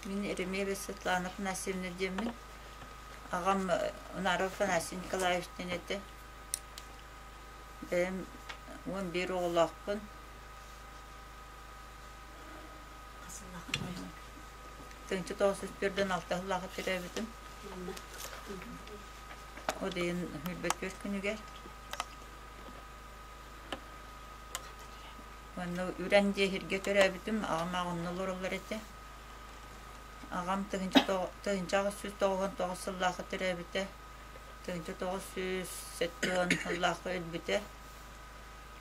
Мин Еремеева Светлана Афанасьевна диэммин. Аҕам Унаров Афанасий Николаевич диэн этэ. Бэйэм 11 оҕолоохпун. Тыһыынча тоҕус сүүс төрдүн алта сыллаахха төрөөбүтүм. Ол иһин 24 күнүгэр. Уонна Үрэн диэһиргэ төрөөбүтүм, аҕам аҕынна олороллор этэ. Аҕам 1899 сыллаахха төрөөбүтэ, 1970 сыллаахха өлбүтэ.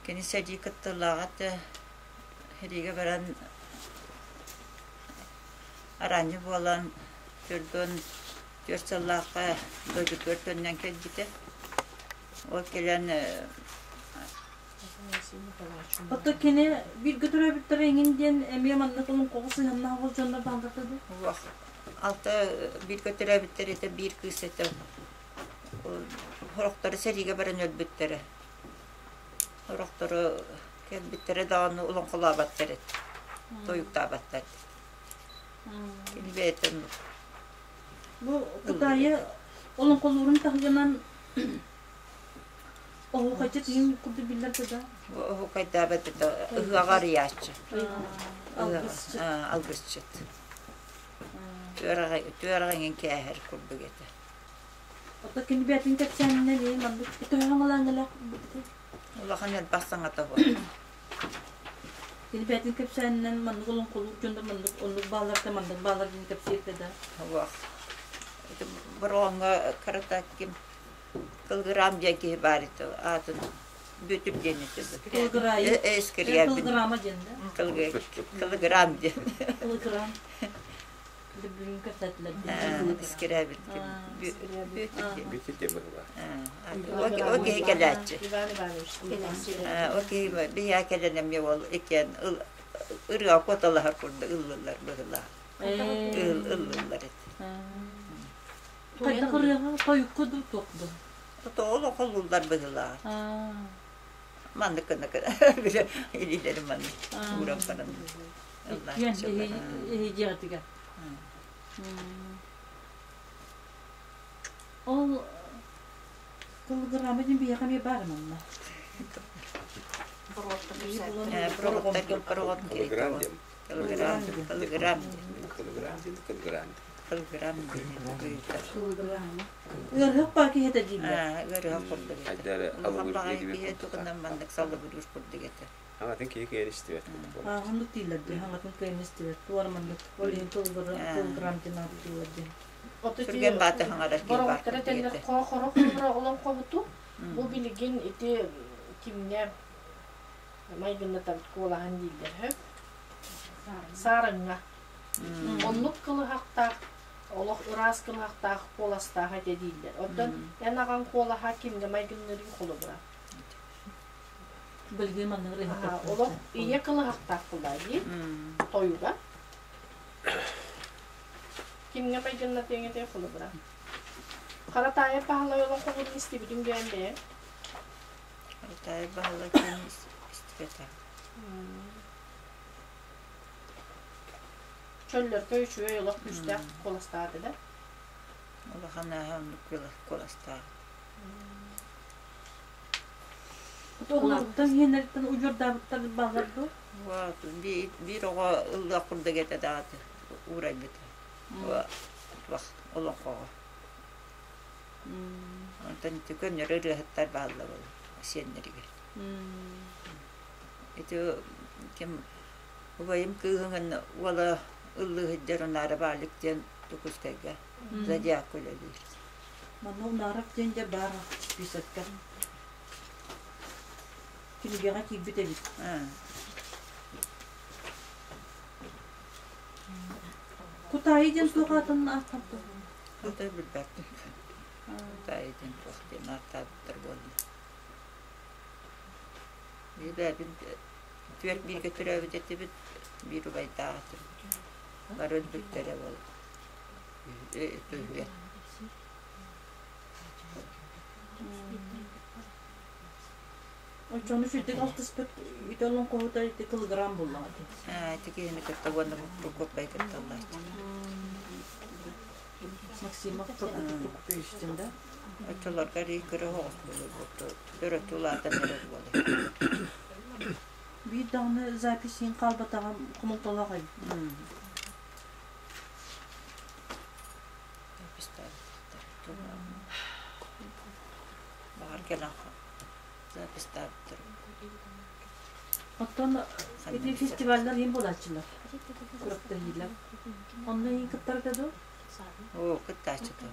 Кини сэрии кыттыылааҕа этэ, сэриигэ баран араанньы буолан 44 сыллаахха дойдутугар төннөн кэлбитэ. Ол кэлэн Оттон кини бииргэ төрөөбүттэрэ эҥин диэн эмиэ маннык олоҥхоҕо сыһыаннаах оҕус дьоннор бааллар дуу? Алта бииргэ төрөөбүттэр этэ, биир кыыс этэ. Сорохторо сэриигэ баран өлбүттэрэ. Сорохторо кэлбиттэрэ даҕаны олоҥхолооботтор этэ, тойуктаабаттар этэ. Кини бэйэтэ оннук. Бу Кытайы олоҥхолуурун таһынан Оһуохайчыт иһин курдук биллэр да? Оһуохайдаабат это ыһыаҕа арыйааччы. Алгысчыт. Алгысчыт. Түөрэҕиҥин кээһэр курдук этэ. Ото кини бэйэтин кэпсээнинэн иһин маннык төһө элэх Улахан элбэх саҥата буолар. Кини бэйэтин кэпсээнинэн маннык олоҥхолуур дьоннор маннык оннук бааллар маннык бааллар диэн кэпсииртэ да. Уох. Ити бороҕоҥҥо карата ким Кылгыраам диэн киһи баар этэ, аатын Бүөтүр диэн этэ. Кылгыраайы. Эскирийэбин. Кылгыраама диэн да? Кылгыраам диэн. Кылгыраам. Бүгүн кэпсэтилэр диэн. Эскирээбит Бүөтүр диэн. Бүөтүр диэн быһыылаах. Ол киһи кэлээччи. Иван Иванович. Ол киһи биһиэхэ кэлэн эмиэ ол иккиэн ырыа куоталаһар курдук ыллылар быһыылаах. Ыллылар этэ. Хайдах ырыаҕа тойукка дуу туох дуу? Тоҕо холлуллар быһыылаах. Маннык гына бile илиилэрим маннык ууран баран ыллааччылар. Эһиги Ол кылгыраама диэн биһиэхэ эмиэ баар манна. Кылгыраам диэн. Кылгыраам диэн. Кылгыраам диэн. Кылгырам диэн Ыарыһах баа киһитэ дииллэр. Ыарыһах курдук этэ. Улахан баҕайы киһи тугунан маннык салыбырыыр курдук этэ. Аҥатын киһи кыайан истибэт курдук буолар. Оннук дииллэр дии, аҥатын кыайан истибэт. Туора маннык, ол иһин кылгырам диэн ааттыыллар диэн. Түргэн бааты хаҥарар киһи баар Бороҕоттор курдук этэллэр этэ. хоро хоро олоҥхобуту бу билигин ити кимҥэ майгыннатабыт куолаһын дииллэр һө саарыҥҥа Оннук кылыһахтаах, олох ыраас кылыһахтаах куоластаах этэ дииллэр. Оттон эн аҕаҥ куолаһа кимҥэ майгынныырый холобура? Билигин маннык Олох ийэ кылыһахтаах буоллаа дии, тойуга. Кимҥэ майгыннатыаҥ этэй холобура? Хара Таайа Баһылай олоҥхобутун истибитиҥ диэн бэйэҥ? Хара Таайа Баһылай диэн истибэтэх. Чөллөркөй үчүгэй олох күүстээх куоластаах этэ да? Улахан ааһа оннук куоластаах. Оҕолоруттан иһэннэриттэн удьуордаабыттар бааллар дуо? Биир оҕо ыллыах курдук этэ даҕаты уурайбыта. Олоҥхоҕо. Онтон ити көннөрү ырыаһыттар бааллар сиэннэригэр. Ити ким убайым кыыһын уола ыллыы сылдьар Унаара Баалык диэн Дьокуускайга зодиакка үлэлиир. Манна Унаров диэн дьэ баар списокка. Кинигэҕэ киирбит эбит. Кутаайы диэн туох аатын ааттаабыт? Кутай билбэппин. Кутаайы диэн туох диэн ааттаабыттар буолла. Бэйэбин түөрт бииргэ төрөөбүт этибит, биир убайдаах этим. Бары өлбүттэрэ буолла. Үһүө. Оччону сүрдүк алтыспыт ити олоҥхоһута ити кылыгыраан буоллаҕа дии. Ити киһини кытта уонна Прокопай кытта ыллааччы. Максимов Прокопий Прокопьевич диэн да? Оччолорго эрий көрө оҕус буолбут, өрөтү улаатан эрэр буолар. Биир даҕаны запись иһин хаалбатаҕа хомолтолоох эбит. Баҕар кэлэн запистаабыттар. Оттон ити фестиваллар иһин буолааччылар, күрэхтэһиилэр. Онно иһин кыттарга дуу? Оо, кыттааччыта.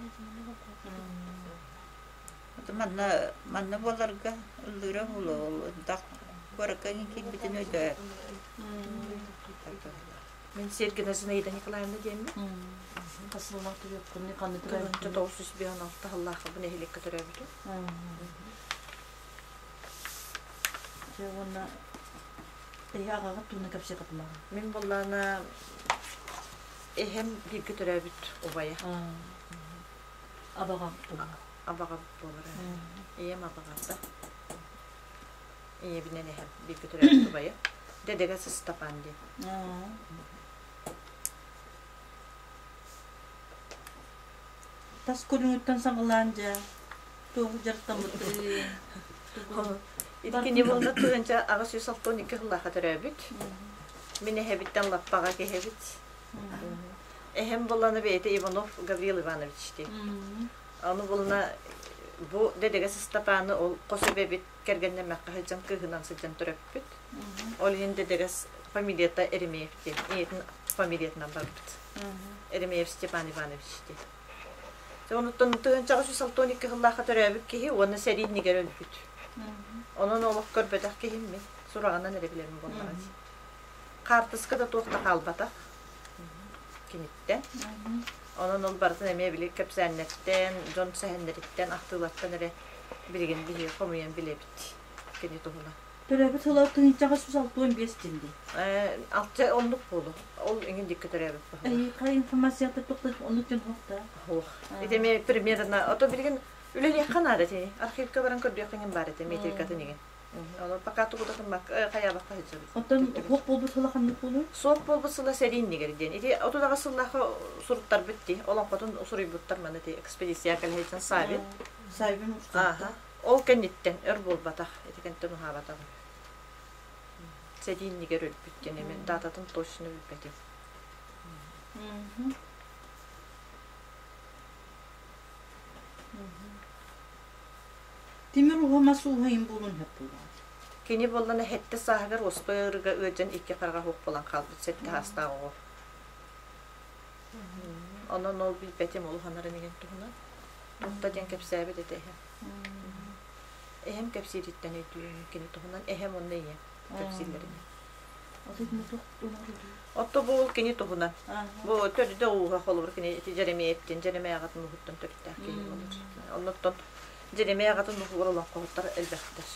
Манна манна буоларга ыллыыра буолуо ол дах куоракка киирбитин өйдөө. Мин Сергина Зинаида Николаевна диэммин. Хасыллаах төрүөккүнү ханна төрөөбүтүн? 956 сыллаахха нэһилиэккэ төрөөбүтүм. Дьэ уонна эһи аҕаҕыт туһунан кэпсиэххитин Мин буоллаана эһэм бииргэ төрөөбүт убайа. Абаҕа буолар. Абаҕа буолар. Ийэм абаҕата. Ийэбинэн эһэм бииргэ төрөөбүт убайа. Дэдэгэ Сыстапаан диэн. Тас көрүҥүттэн саҕалаан дьэ туох дьарыктаммытый? Иккини буолла 1862 сыллаахха төрөөбүт. Мин эһэбиттэн лаппаҕа киһибит. Эһэм буоллана бэйэтэ Иванов Гаврил Иванович дии. Аны булна бу Дэдэгэс Ыстапааны ол хос эбэбит кэргэннэммэххэ сылдьан кыыһынан сылдьан төрөппүт. Ол иһин Дэдэгэс фамилията Еремеев диэн, ийэтин фамилиятынан барбыт. Еремеев Степан Иванович диэн. Онуттан 1962 сыллаахха төрөөбүт киһи уонна сэрии иннигэр өлбүт. Онон олох көрбөтөх киһим мин. Сураҕынан эрэ билэрим буоллаҕа дии. Хаартыска да туох да хаалбатах киниттэн. Онон ол барытын эмиэ били кэпсээннэртэн, дьон сэһэннэриттэн, ахтыылартан эрэ билигин биһиги хомуйан билэбит кини туһунан. Төрөөбүт сыла 1965 диэн дии. Алта оннук буолу. Ол иҥин дикки төрөөбүт баһыла. Хай информацията туохта оннук дьон хуохта. Хуох. Ити эмиэ примерно, ото билигин үлэлиэххэ наада ити. Архивка баран көрдүөххэ иҥин баар этэ, метрикатын иҥин. Ону пока тугу да гыммакка хайаабакка сылдьабыт. Оттон суох буолбут сыла ханнык буолуй? Суох буолбут сыла сэрии иннигэр диэн. Ити 30 сыллаахха суруттарбыт дии. Олоҥхотун суруйбуттар маны ити экспедиция кэлэһитин Савин. Савин Ааха. Ол кэнниттэн өр буолбатах. Ити кэнниттэн уһаабатах. Сэрии иннигэр өлбүт диэн эми дататын точно билбэтим. Тимир уһа мас ууһайын буолун сөп буолаҕа. Кини буоллана сэттэ сааһыгар уоспа ыарыыга ыалдьан икки хараҕа суох буолан хаалбыт сэттэ саастаах оҕо. Онон ол билбэтим улаханнарын иһин туһунан. Туохта диэн кэпсээбит этэ эһэм. Эһэм кэпсиириттэн өйдүүрүм кини туһунан эһэм уонна ийэм кэпсииллэринэн. Отто бу ол кини туһунан. Бу төрдө ууһа холобур кини ити Дьэримиэттин, Дьэримээ аҕатын ууһуттан төрүттээх киһи буолар. Оннуттан Дьэримээ аҕатын ууһугар олоҥхоһуттар элбэхтэр.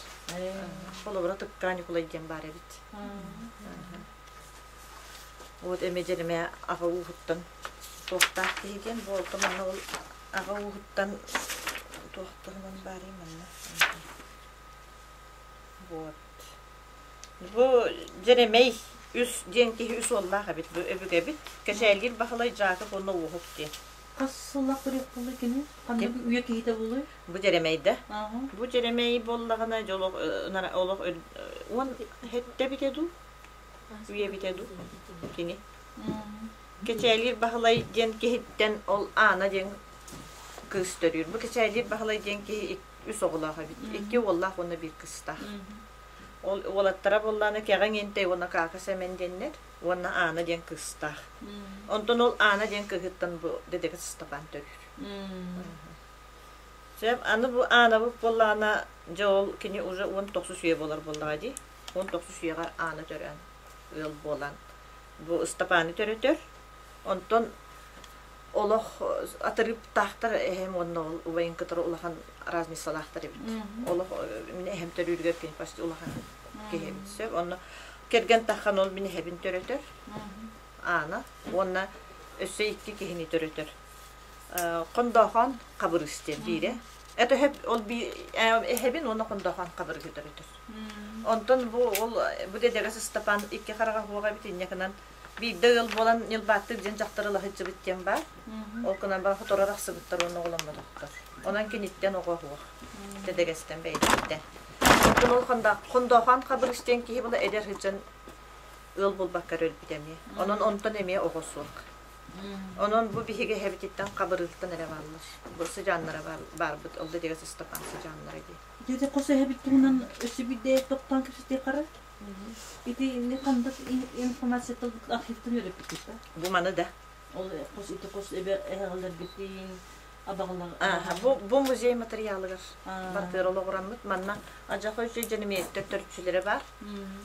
Холобура Тыккаа Ньукулай диэн баар эбит. Вот эмиэ Дьэримээ аҕа ууһуттан туохтаах киһи диэн буолта манна ол аҕа ууһуттан туохтаһынан баарый манна. Вот. Бу Дьэрэмэй үс диэн киһи үс уоллаах эбит, бу өбүгэбит. Кэчээлиир Баһылай Дьаакып уонна Уоһук диэн. Хас сыллаах төрүөх буолуй кини? Ханнык үйэ киһитэ буолуй? Бу Дьэрэмэй да. Бу Дьэрэмэй буоллаҕына дьэ олох олох 17 эбитэ дуу? Үйэ эбитэ дуу? Кини. Кэчээлиир Баһылай диэн киһиттэн ол Аана диэн кыыс төрүүр. Бу Кэчээлиир Баһылай диэн киһи үс оҕолоох эбит. Икки уоллаах уонна биир кыыстаах. Ол уолаттара буоллаҕына Кэҕиҥ Интэй уонна Каака Сэмэн диэннэр уонна Аана диэн кыыстаах. Онтон ол Аана диэн кыыһыттан бу Дэдэгэ Сыстапаан төрүүр. Сөп, аны бу Аанабыт буоллаҕына, дьэ ол кини уже 19 үйэ буолар буоллаҕа дии. 19 үйэҕэ Аана төрөөн, ыал буолан бу Ыстапааны төрөтөр. Онтон олох атырыыптаахтар эһэм уонна ол убайын кытары улахан разницалаахтар эбит. Олох мин эһэм төрүүрүгэр кини почти улахан киһи эбит. Сөп. Онно кэргэн таххан ол мин эһэбин төрөтөр. Аана уонна өссө икки киһини төрөтөр. Хондоохон Хабырыыс диэн биирэ. Это ол эһэбин уонна Хондоохон Хабырыыһы төрөтөр. Онтон бу ол бу дэдэгэс Ыстапаан икки хараҕа суох эбит инньэ гынан. Биирдэ ыал буолан ньылбааттык диэн дьахтар ыла сылдьыбыт диэн баар. Ол гынан баран хоторор ахсыбыттар уонна оҕоломмотохтор. Онон киниттэн оҕо суох. Дэдэгэстэн бэйэтиттэн. Оттон ол Хондоохоон Хабырыс диэн киһи була эдэр сылдьан ыал буолбакка эрэ өлбүтэ эмиэ. Онон онтон эмиэ оҕо суох. Онон бу биһиги эһэбититтэн Хабырыылтан эрэ бааллар. Бу сыдьааннара баарбыт. Ол Дэдэгэс Ыстапаан сыдьааннара дии. Дьэ, хос эһэбит туһунан өссө биирдэ тохтоон кэпсэтиэххэ Ити ханнык информация архивтан үөрэппиккит да? Бу маны да. Ол хос ити хос эбэ эһэҕэлэрбитин абаҕалар Бу, бу музей материалыгар бартыар олоҕураммыт. Манна Адьаха үчүгэй дьэнэмиэттэр төрүччүлэрэ бар.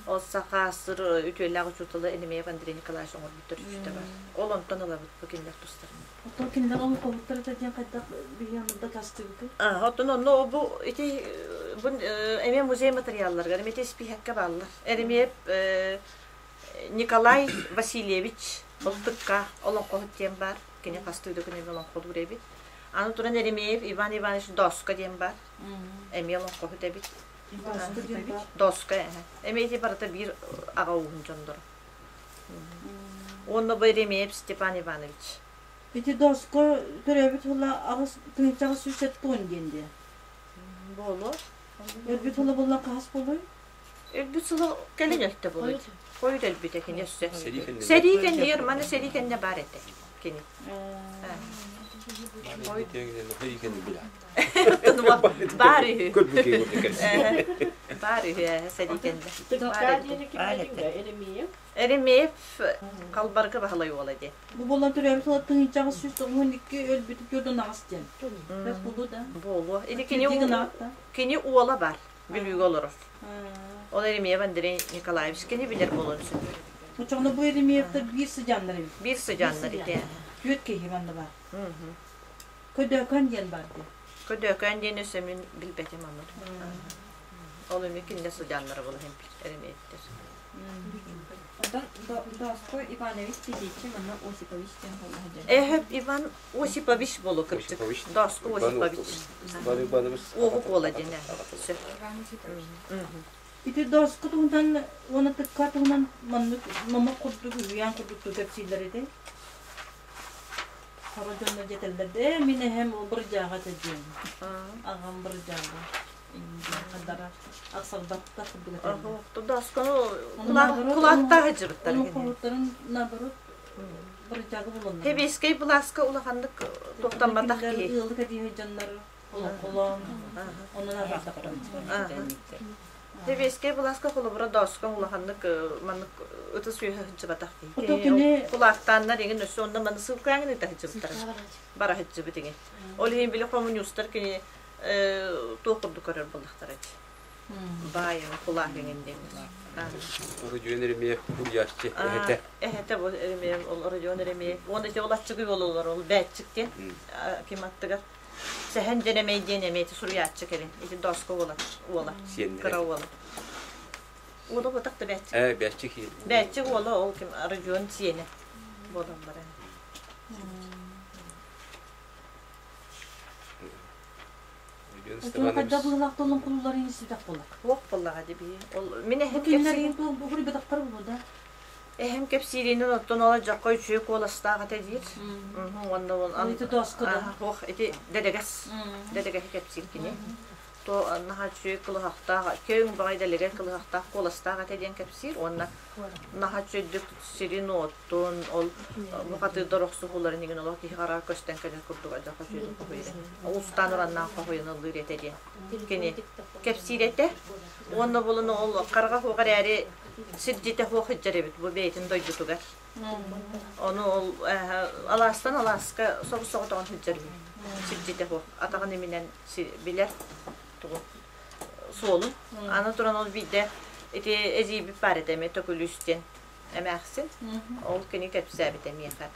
Ол саха сыр үтүөлээх учуутала Энемеев Андрей Николаевич оҥорбут төрүччүтэ бар. Ол онтон ылабыт бу кинилэр тустарынан. Оттон кинилэр олоҥхоһуттар этэ диэн хайдах биһиги дакаастыыбытый? Оттон онно бу ити бу эмиэ музей материалларыгар эмиэ испииһэккэ бааллар. Эремиэп Николай Васильевич Болтукка олоҥхоһут диэн баар. Кини хастыы да күн эмиэ олоҥхолуур эбит. Аны туран Еремеев Иван Иванович Доска диэн баар. Эмиэ олоҥхоһут эбит. Доска эмиэ ити барыта биир аҕа ууһун дьонноро. Уонна бу Еремеев Степан Иванович. Ити Доско төрөөбүт сыла 8 870 диэн диэ. Буолуо. Өлбүт сыла буолла хаһыс буолуй? Өлбүт сыла кэлин өлтө буолуй. Хойут өлбүтэ кини өссө. Сэрии кэннигэр маны сэрии кэннэ баар этэ кини. Баар үһү. Баар үһү сэрии кэннэ. Еремеев Халбарга Баһылай уола диэн. Бу буолан төрөөбүт сыла 1892 өлбүтү 48 диэн. Бэс буолуо да? Буолуо. Или кини кини уола бар. Бүлүүгэ олорор. Ол Еремеев Андрей Николаевич кини билэр буолуон сөп. Очоҕуна бу Еремеевтэр биир сыдьааннар эбит. Биир сыдьааннар ити. Түөрт киһи манна баар. Көдөөкөн диэн бар дии. Көдөөкөн диэн өссө мин билбэтим аны. Ол эми кинилэр сыдьааннара буола Еремеевтэр. Онтон Доско Иванович Титичи манна Осипович диэн холлоһо дьэ. Эһэп Иван Осипович болу кырдьык. Доско Осипович. Иван Иванович. Уоһук уола диэн сөп. Иван Осипович. Ити Доско туһунан уонна тыкка туһунан маннык номох курдук үһүйээн курдук кэпсииллэр ити. Хоро дьонно дьэтэллэр ээ мин эһэм ол бырдьааҕа этэ диэн. Аҕам бырдьааҕа. Хадара ахсарбатта курдук этэллэр. Доскону кулаактаах сылдьыбыттар. Олоҥхоһуттарын наоборот бырдьааҕы буланнар. Хэбиэскэй былааска улаханнык туохтамматах киһи. Ыаллык этиһи дьоннор олоҥхолоон онон араатахтар. Сэбиэскэй былааска холобура доскоҥ улаханнык маннык ытыс үөһэ сылдьыбатах киһи. Кулаактааннар иҥин өссө онно маны сыылкааҥын ыыта сылдьыбыттара. Бара сылдьыбыт иҥин. Ол иһин били хомуньуустар кини туох курдук көрөр буоллахтара дии. Баай кулаах иҥин диэн. Родион Еремеев уруйааччы эһэтэ. Эһэтэ бу Еремеев ол Родион Еремеев. Уонна ити ол аччыгый уолулар ол бээччик диэн ким аттыгар Сэһэн Дьэрэмэй диэн эмиэ ити суруйааччы кэлин. Ити Дооско уола. Уола. Кыра уола. Уола буотах да бээччик. Ээ, бээччик. Бээччик уола ол ким Родион сиэнэ буолаллар. Хайдах быһыылаах толон кулуларын истибэтэх буолар. Уох буоллаҕа дии Ол мин эһэм кинилэр бу бэтахтар буолуо да. Эһэм кэпсииринэн оттон ол дьокко үчүгэй куоластаах этэ диир. Уонна ол ити дооско да. Ох, ити дэдэгэс. Дэдэгэһи кэпсиир кини. То наһаа үчүгэй кылыһахтаах, көҥ баҕай дэлэгэй кылыһахтаах куоластаах этэ диэн кэпсиир. Уонна наһаа үчүгэйдик сирин оттун, ол бухатыырдар охсуһууларын игин олох киһи хараҕа көстөн кэлэр курдук адьаха үчүгэйдик хоһуйар. Уустаан ураннаах хоһуйан ыллыыр этэ диэн. Кини кэпсиир этэ. Уонна булун ол хараҕа суох эрээри сирдьитэ суох сылдьар эбит бу бэйэтин дойдутугар. Ону ол алаастан алааска собус-соҕотоҕун сылдьар үһү. Сирдьитэ суох. Атаҕын иминэн билэр тугу суолун. Аны туран ол биирдэ ити эдьиийбит баар этэ эмиэ Төкүлүүс диэн эмээхсин. Ол кини кэпсээбитэ миэхэ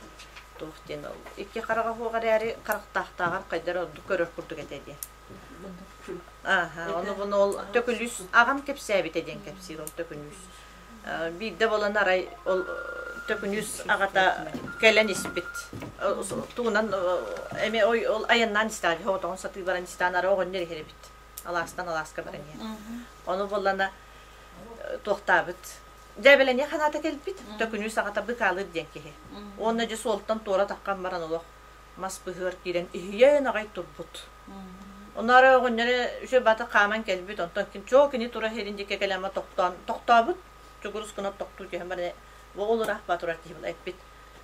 туох диэн ол икки хараҕа суох эрээри харахтаахтааҕар хайдах эрэ ордук көрөр курдук этэ диэн. Ааһа, ону буну ол Төкүлүүс аҕам кэпсээбитэ диэн кэпсиир ол Төкүнүүс. Биирдэ буолан арай ол Төкүнүүс аҕата кэлэн испит. Тугунан эмиэ ол айаннаан истэҕин, соҕотоҕун сатыы баран истэҕин арай оҕонньор иһэр эбит. Алаастан алааска баран иһэр. Ону буоллана туохтаабыт. Дьээбэлэниэх санаата кэлбит, төкүнүү саҕата быкаалыыр диэн киһи. Уонна дьэ суолтан туора таххан баран олох мас быһыар киирэн иһийэн аҕай турбут. Онно эрэ оҕонньоро үчүгэй баата хааман кэлбит, онтон чоо кини тура иһэрин диэки кэлэн тохтоон тохтообут, чугурус гына тохтуу түһэн баран бу ол ыраах баа турар киһи эппит.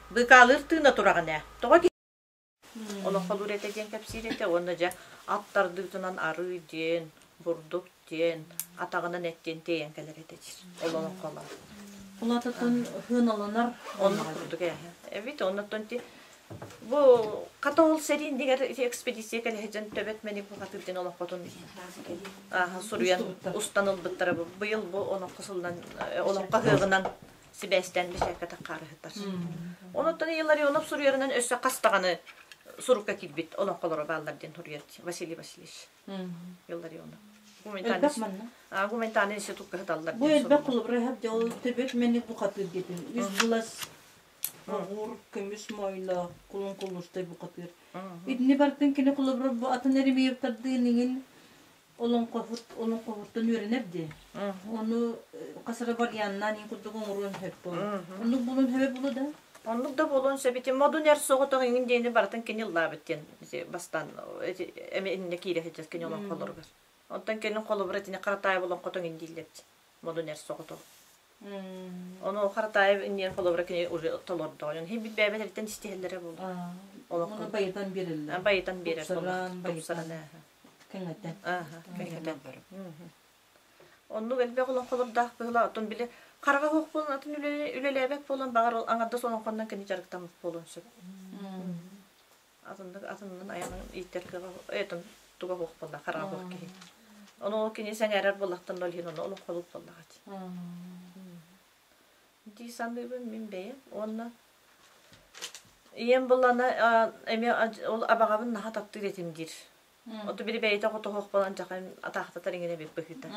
Быыкаалыыр тыына тураҕын ээ. Тоҕо Олоҥхолуур этэ диэн кэпсиир этэ уонна дьэ ат тардыытынан арыы диэн, бурдук диэн, атаҕынан эт диэн тиэйэн кэлэр этэ диир. Ол олоҥхолоох. Улаатыттан сыаналанар. Оннук курдук ээ. Эбит оннуттан ти бу хата ол сэриин дигэр ити экспедиция кэлэһэ дьон төбөт мэник бухатыыр диэн олоҥхотун ааһа суруйан устан ылбыттара бу быйыл бу олоҥхо сылынан олоҥхо ыһыаҕынан сибээстээн бэчээккэ таххаарыһытар. Онуттан Илларионов суруйарынан өссө хас даҕаны сурукка киирбит олоҥхолоро бааллар диэн суруйар Василий Васильевич Илларионов. Элбэх манна. Гуманитарный институкка сыталлар. Бу элбэх холобура хап дьол төбөт мэник бухатыыр диэтин. Үс былас оҕур көмүс мойлоох кулун кулустай бухатыыр. Итини бартын кини холобура бу атын эремеевтардыын иҥин Олоҥхоһут олоҥхоһуттан үөрэнэр дии. Ону хас эрэ варианнаан иин курдук оҥоруон сөп буолар. Оннук буолуон сөбө буолуо да? Оннук да буолуон сөп. Ити модун эр соҕотох иҥин диэни барытын кини ыллаабыт диэн бастаан эми иннэ киирэ сылдьар кини олоҥхолоругар. Онтон кэлин холобура итини Харатаев олоҥхотун иҥин дииллэр модун эр соҕотох. Ону Харатаев инниэн холобура кини уже толордо. Онон хин билбээбэт истиһэллэрэ буолуо. Ону байытан биэрэллэр. Байытан биэрэр. Тупсаран, Тупсаран. Кэҥэтэн. Кэҥэтэн. Оннук элбэх олоҥхолордоох быһыылаах. Оттон били хараҕа суох буолан атын үлэлээбэт буолан баҕар ол аҥардас олоҥхоннон кини дьарыктаммыт буолуон сөп. Атыннык атыннын айаҕын ииттэр кыаҕа этон туга суох буолла хараҕа суох киһи. Ону ол кини сэҥээрэр буоллахтан ол иһин ону олоҥхолуур буоллаҕа дии саныыбын мин бэйэм уонна ийэм буллана эмиэ ол абаҕабын наһаа таптыыр этим диир. Оту били бэйэтэ хотоһуох буолан дьахан атаахтатар иҥинэ эбит быһыыта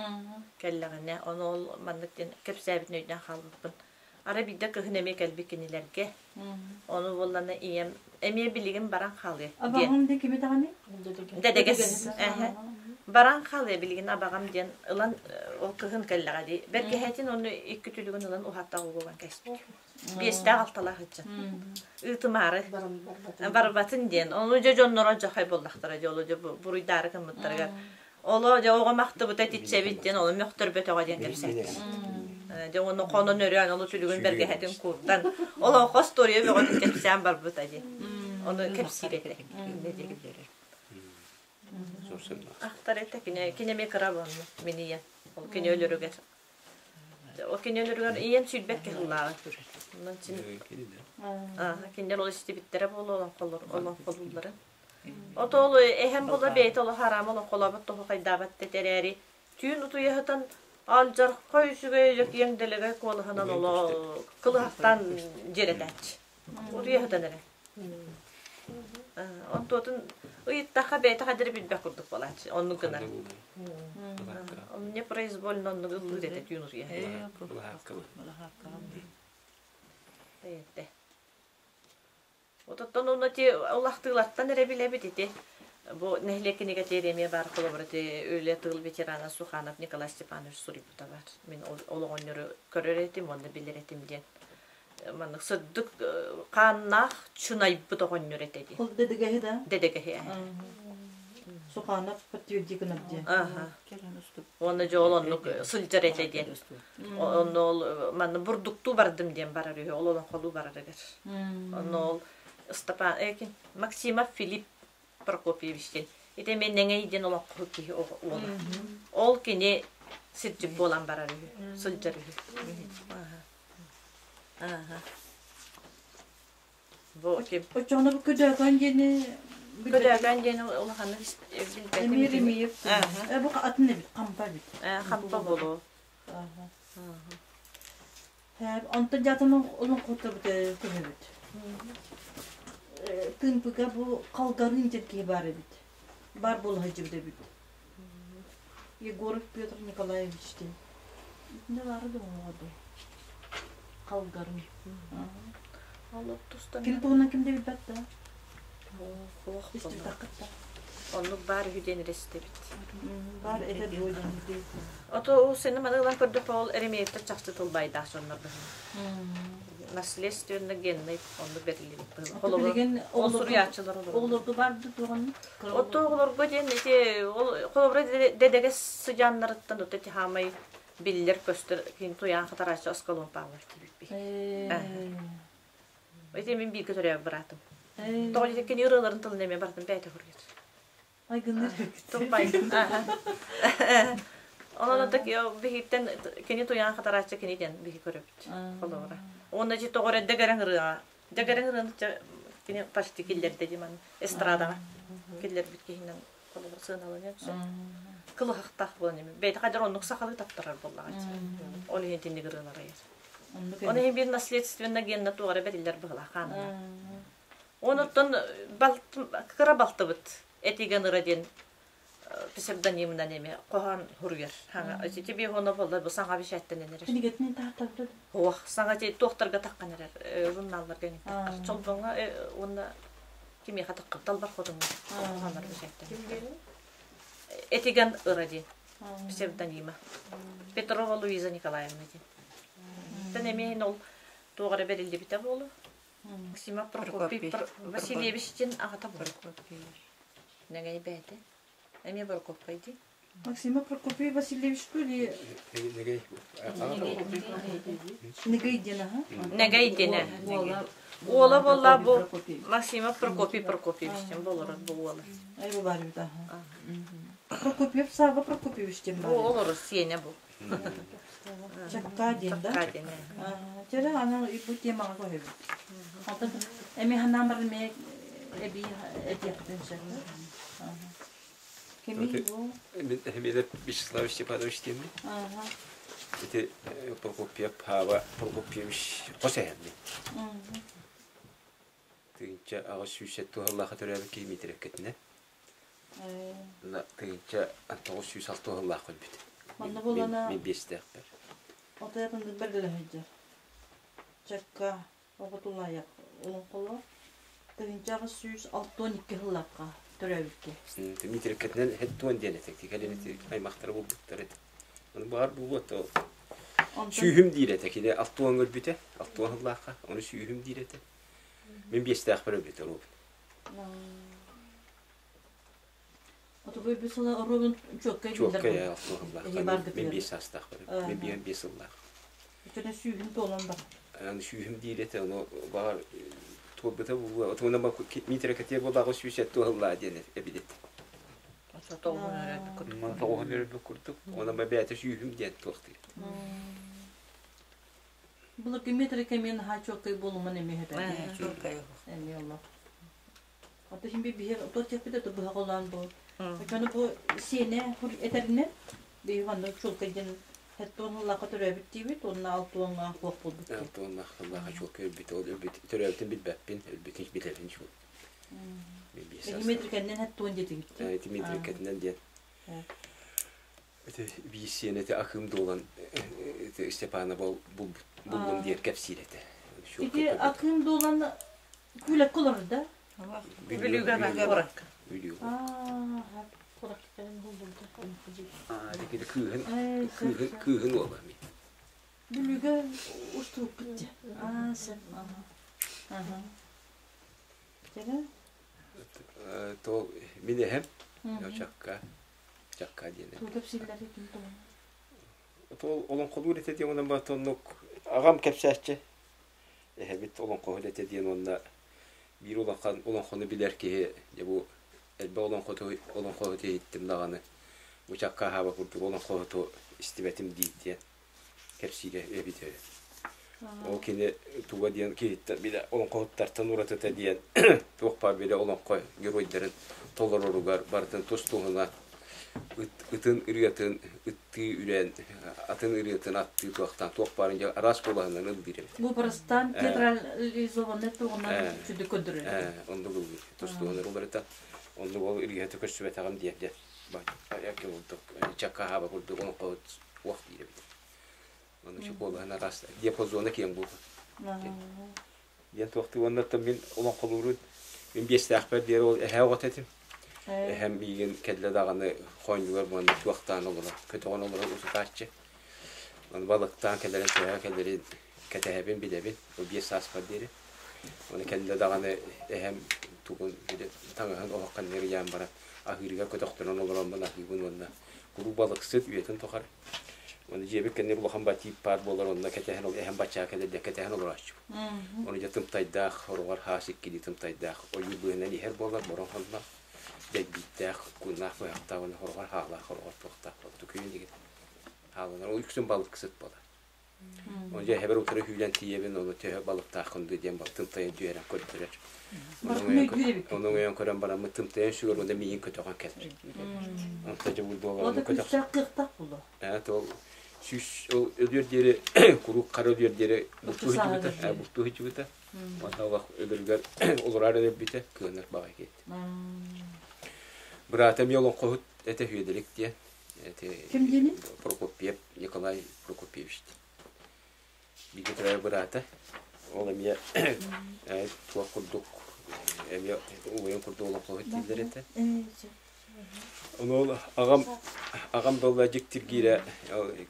кэллэҕинэ ону ол маннык диэн кэпсээбитин өйдөөн хаалбыппын. Арай биирдэ кыһын эмиэ кэлбит кинилэргэ. Ону буоллана ийэм эмиэ билигин баран хаалыа диэн. Абаҕам да кими даҕаны? Дэдэгэс. Баран хаалыа билигин абаҕам диэн ылан ол кыһын кэллэҕэ дии. Бэргэһэтин ону икки түлүгүн ылан уһаттаах угулан кэспит. Биэстээх алталаах ыччат. Ыытымаары. Барбатын диэн. Ону дьэ дьонноро дьахай буоллахтара дьэ олу дьэ буруйдаары гыммыттарыгар. Оло дьэ оҕом ахтыбыта итиччэбит диэн олу мөхтөрбөтөҕө диэн кэпсээт. Дьэ ону хонон өрөөн олу түлүгүн бэргэһэтин куурдан олоҥхо история бөҕөтүн кэпсээн барбыта дии. Ону кэпсиир этэ. Ахтар этэ кини кини эмиэ кыра буолла мин ийэм. Ол кини өлөрүгэр Ол кини өлөрүгэр ийэм сүүрбэт кыһыллааҕа. Онон син кинилэр ол истибиттэрэ буолуо олоҥхолор олоҥхолууллара. Ото ол эһэм була бэйэтэ олох араама олоҥхолообот тоһуохайдаабат тэтэрээри түүн утуйаһытан алдьархай үчүгэй лөкүйэҥ дэлэгэй куолаһынан оло кылыһахтаан дьиэрэтээччи. Утуйаһытан эрэ. Онтуотун ыйыттахха бэйэтэ хадары билбэт курдук буолааччы. Оннук гынар. Мне произвольно оннук ыллыыр этэ түүн утуйаһытан. Бэйэтэ. Ототтон уонна ити улахтыылартан эрэ билэбит ити. Бу нэһилиэк кинигэтигэр эмиэ баар холобура ити үлэ тыыл ветерана Суханов Николай Степанович суруйбута баар. Мин ол оҕонньору көрөр этим уонна билэр этим диэн. Маннык сырдык хааннаах чунайбыт оҕонньор этэ дии. Ол дэдэгэһи да? Дэдэгэһи. Суханов подтверди гынар диэн. Уонна дьэ ол оннук сылдьар этэ диэн. Онно ол манна бурдуктуу бардым диэн барар үһү, ол олоҥхолуу барарыгар. Онно ол Степан экин Максимов Филипп Прокопьевич диэн. Ити эмиэ Нэҥэй диэн олоҥхоһут киһи уола. Ол кини сирдьит буолан барар үһү, сылдьар үһү. Бу ким? Оччоҕуна бу Көдөөкөн диэни Көдөөкөн диэни улаханнык билбэтим. Эмиэ Ремиев. Бу атын эбит, хампа эбит. Хампа буолуо. Онтон дьаатын олоҥхото көһөбүт. Тыымпыга бу Халгарын диэн киһи баар эбит. Бар буола сылдьыбыт эбит. Егоров Петр Николаевич диэн. Итиннэ баара да оҥоҕо дуу? Халгарын. Ол тустан Кини туһунан ким да билбэт да. Суох Истибэтэххит да. Оннук баар үһү диэн эрэ истэбит. Баар этэ дуо диэн. Ото ол сені маны ылан көрдөххө ол Еремеевтэр чахчы тылбайдаах дьоннор быһыылаах. Наследственно генный оннук бэриллибит быһыылаах. Холобур, Билигин ол суруйааччылар олороллор. Оҕолорго бар да туоҕан Отто оҕолорго диэн ити ол холобура дэдэгэс сыдьааннарыттан ото ити хаамай биллэр көстөр кин туйаан хатарааччы Аскалон Павлов диэбиппит. Ити мин бииргэ төрөөбүт быраатым. Тоҕо диэтэ кини ырыаларын тылын эмиэ барытын бэйэтэ суруйар. Айгыннар. Туппай. Онон ата биһиттэн кини туйаан хатарааччы кини диэн биһи көрөбүт. Холобура. Уонна дьи тоҕо эрэ дэгэрэн ырыаҕа. Дэгэрэн ырыаны кини почти киллэрдэ дии маны эстрадаҕа киллэрбит киһинэн холобура сыаналаныан сөп. Кылыһахтаах буолан эми. Бэйэтэ хайдар оннук сахалыы таптарар буоллаҕа. Ол иһин итинник ырыалар айар. Оны иһин биир наследственно генна туох эрэ бэриллэр быһыылаах хаанынан. Онуттан кыра балтыбыт Этигэн Ыра диэн псевдонимынан эми хоһоон суруйар. Ити биһоно буолла бу саҥа бишээттэнэн эрэр. Кинигэтин таһтарда. Ох, саҥа ти туохтарга таххан эрэр, журналларга таххар. Чолбоҥҥо уонна кимиэхэ таххар талбар хотуҥҥа хоһооннор бишээттэнэн. Этигэн Ыра диэн псевдонима. Петрова Луиза Николаевна диэн. Тэн эмиэ ол туох эрэ бэриллибитэ буолуо. Максима Прокопий Васильевич диэн аҕата буолуо. Нэгэй бэйэтэ. Эмиэ Прокопий дии. Максима Прокопий Васильевич или Нэгэй. Нэгэй диэн аха? Нэгэй диэн. Уола буолла бу Максимов Прокопий Прокопьевич диэн болорор бу уола. Ай бу бар бит аха. Прокопьев Савва Прокопьевич диэн бар. Бу олорор сиэнэ бу. Чакка диэн да? Чакка диэн. Чэрэ аны бу темаҕа көһөбүт. Онтон эми ханаан баран эмиэ эбии этиэхпин сөп. Кимий бу? Мин Эмиле Вячеславович Степанович диэммин. Ити Прокопьев Пава Прокопьевич хос эһэммин. 1807 туһаллаах төрөөбүт киһи Миитирэккэтинэ. 1906 сыллаах өлбүт. Манна буолана Мин биэстээхпэр. Отаятын бэргэлэһэйдэр. Чакка оҕотулаайах олоҥхолор 1862 сыллаахха төрөөбүттэр. Миитирэккэтинэн һэттуон диэн этэ. Кэлин ити аймахтара булбуттар этэ. Ону баар буолуо то сүүһүм диир этэ. Кини алтуон өлбүтэ. Алтуон сыллаахха. Ону сүүһүм диир этэ. Мин биэстээхпэр өлбүтэ оруобун. Отубуй бу сыла оруобун чуоккай биллэр Чуоккай алтуон Мин биэс саастаахпар. Мин биэм биэс сыллаах. Өтөнө сүүһүн туолан бар. Аны сүүһүм диир этэ, ону баҕар туолбута буолуо. Отуна Миитэрэ кэтиэ буолааҕы сүүс эт туоһуллаа диэн эбит. Тоҕуһун өрөбүт курдук. Онон бэйэтэ сүүһүм диэн туохтуур. Былыргы метры кэмиэн наһаа чуоккай буолуман эмиэ этэ. Чуоккай. Эмиэ олох. Ото иһин биһи тот чэппит ото быһа холоон бу. Өчөнү бу сиэнэ этэринэн биһи манна чуолкай диэн хеттуон ыллаахха төрөөбүт диибит уонна алтуоҥҥа хуох буолбут. Алтуоннаах ыллаахха чуолкай өлбүт. Ол өлбүт төрөөбүтүн билбэппин, өлбүтүн билэбин чуол. Дмитрикэннэн хеттуон диэтигит. Дмитрикэтинэн диэн. Ити биир сиэн ити Акым дуолан ити Степана буллум диэр кэпсиир этэ. Ити Акым дуолан Күлэккэ олорор да? Бүлүүгэ куоракка. Бүлүүгэ. Куоракка булбунта. Аа, дикили кыыһын кыыһын кыыһын уола ми. Бүлүүгэ устубуппут дии. Аа, сөп. Аха. Чэгэ? То мин эһэм Чакка Чакка диэн. Туу кэпсииллэр ким туһунан? Ол олоҥхолуур этэ диэн онон батоннук аҕам кэпсээччи эһэбит олоҥхоһут этэ диэн уонна биир улахан олоҥхону билэр киһи дьэ бу элбэх олоҥхоту олоҥхоһуту иһиттим даҕаны бу чакка аһааба курдук олоҥхоһуту истибэтим дии диэн кэпсиирэ эбитэ үһү. Ол кини туга диэн киһиттэн билэ олоҥхоһуттартан уратыта диэн туох баар билэ олоҥхо геройдарын толороругар барытын тус-туһунан ытын ырыатын ыттыы үрэн, атын ырыатын аттыы туохтаан туох баарын дьэ араас куолаһынан ыллыыр эбит. Бу простан театрализованный туһунан сүдү көрдөрөр. Оннук ыллыыр. Тус-туһунан ылларыта. Оннук ол ырыата көрсүбэтэҕим диэн дьэ. Чакка хаба курдук олоҥхоһут уох диир эбит. Ону куолаһын араас диапазона киэҥ буолбут. Диэн туохтуу уонна мин олоҥхолуурун мин биэстээхпэр диэри ол эһээ оҕото этим. Эһэм миигин кэллэ даҕаны хоонньугар уонна туохтаан олорор, көтөҕөн олорор утутааччы. Ону балыктаан кэлэрин, төһө кэлэрин кэтэһэбин, билэбин. Ол 5 сааспар диэри. Ону кэллэ даҕаны эһэм тугун били таҥаһын оһох кэннигэр ыйаан баран аһыырыгар көтөхтөрөн олороммун аһыыбын уонна куруук балыксыт үйэтин тухары. Ону дьиэбит кэннигэр улахан батиип баар буолар, онно кэтэһэн ол эһэм баччаа кэлэр диэн кэтэһэн олорооччубут. Ону дьэ тымтайдаах, хороҕор хаас иккилии тымтайдаах ойуур быыһынан иһэр буолар, борон хонно дэйбииттээх, куннаах быһахтаах уонна хороҕор хаалаах, хороҕор туохтаах буолар. Күһүн игин хааланар. Ол үксүн балыксыт буолар. Ону дьэ эһэбэр утары сүүрэн тиийэбин, ону төһө балыктааххын дуу диэн тымтайын түһэрэн көрдөрөр. Ону өйөн көрөн бараммыт тымтайын сүгэр уонна миигин көтөҕөн кэлэр. Онто дьэ буолар Ота күүстээх кыахтаах буолуо. Ээ ол сүүс ол өлүөр диэри куруук хара өлүөр диэри бултуу сылдьыбыта, бултуу сылдьыбыта. Уонна олох өлөрүгэр олорор өлөрбүтэ кыанар баҕайы киһи. Быраата эмиэ олоҥхоһут этэ Үөдэлик диэн. Ким диэний? Прокопьев Николай Прокопьевич. Бииргэ төрөөбүт быраата. Ол эмиэ туох курдук эмиэ убайын курдук олоҥхоһут дииллэр этэ. Ону ол аҕам аҕам долла дьиктиргиирэ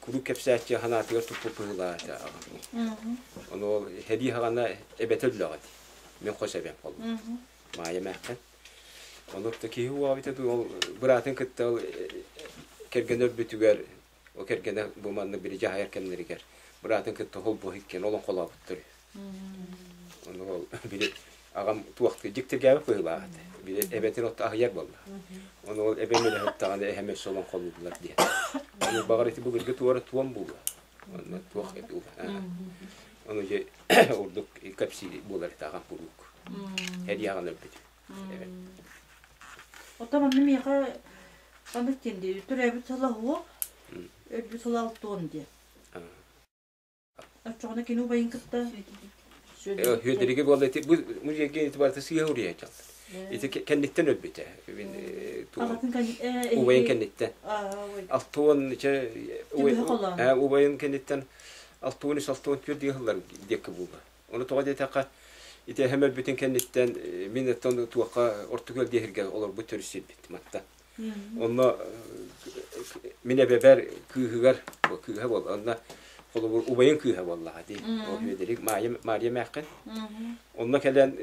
куруук кэпсээччи санаатыгар туппут быһыылаах этэ аҕам. Ону ол сэрии саҕана эбэтэ өллөҕө дии. Мин хос эбэм холбут. Маайа эмээххин. Онук да киһи уоҕа дуу, ол быраатын кытта ол кэргэнэ өлбүтүгэр, ол кэргэнэ бу маннык били дьаһайар кэмнэригэр быраатын кытта холбоһо иккиэн олоҥхолообуттар үһү. Ону ол били аҕам туохтуу дьиктиргээбит быһыылаах этэ. Били эбэтин отто аһыйар буолла. Ону ол эбэм үлэһиттэҕинэ эһэм өссө олоҥхолууллар диэн. Ону баҕар ити былыргы туора туом буолуо. Онно туох Ону дьэ ордук кэпсиир буолар этэ аҕам куруук. Эрийэҕин өлбүт. Оттон манна миэхэ ханнык диэн дии төрөөбүт сыла уһуох, өлбүт сыла алтуон диэн. Оччоҕуна кини убайын кытта Үөдэригэ буолла ити бу музейга ити барыта сыыһа уруйа дьаллар. Ити кэнниттэн өлбүтэ. Убайын кэнниттэн. Алтуон убайын кэнниттэн 63 64 диye сыллар диэкки буолла. Ону тоҕо диэтэххэ, ити эһэм өлбүтүн кэнниттэн мин оттон туохха ортугал диэһиргэ олорбут төрүт сирбит матта. Онно мин эбэбэр кыыһыгар кыыһа буолла. Онно холобур убайын кыыһа буоллаҕа дии. Ол Үөдэрик Маайа Мария Мэххин. Онно кэлэн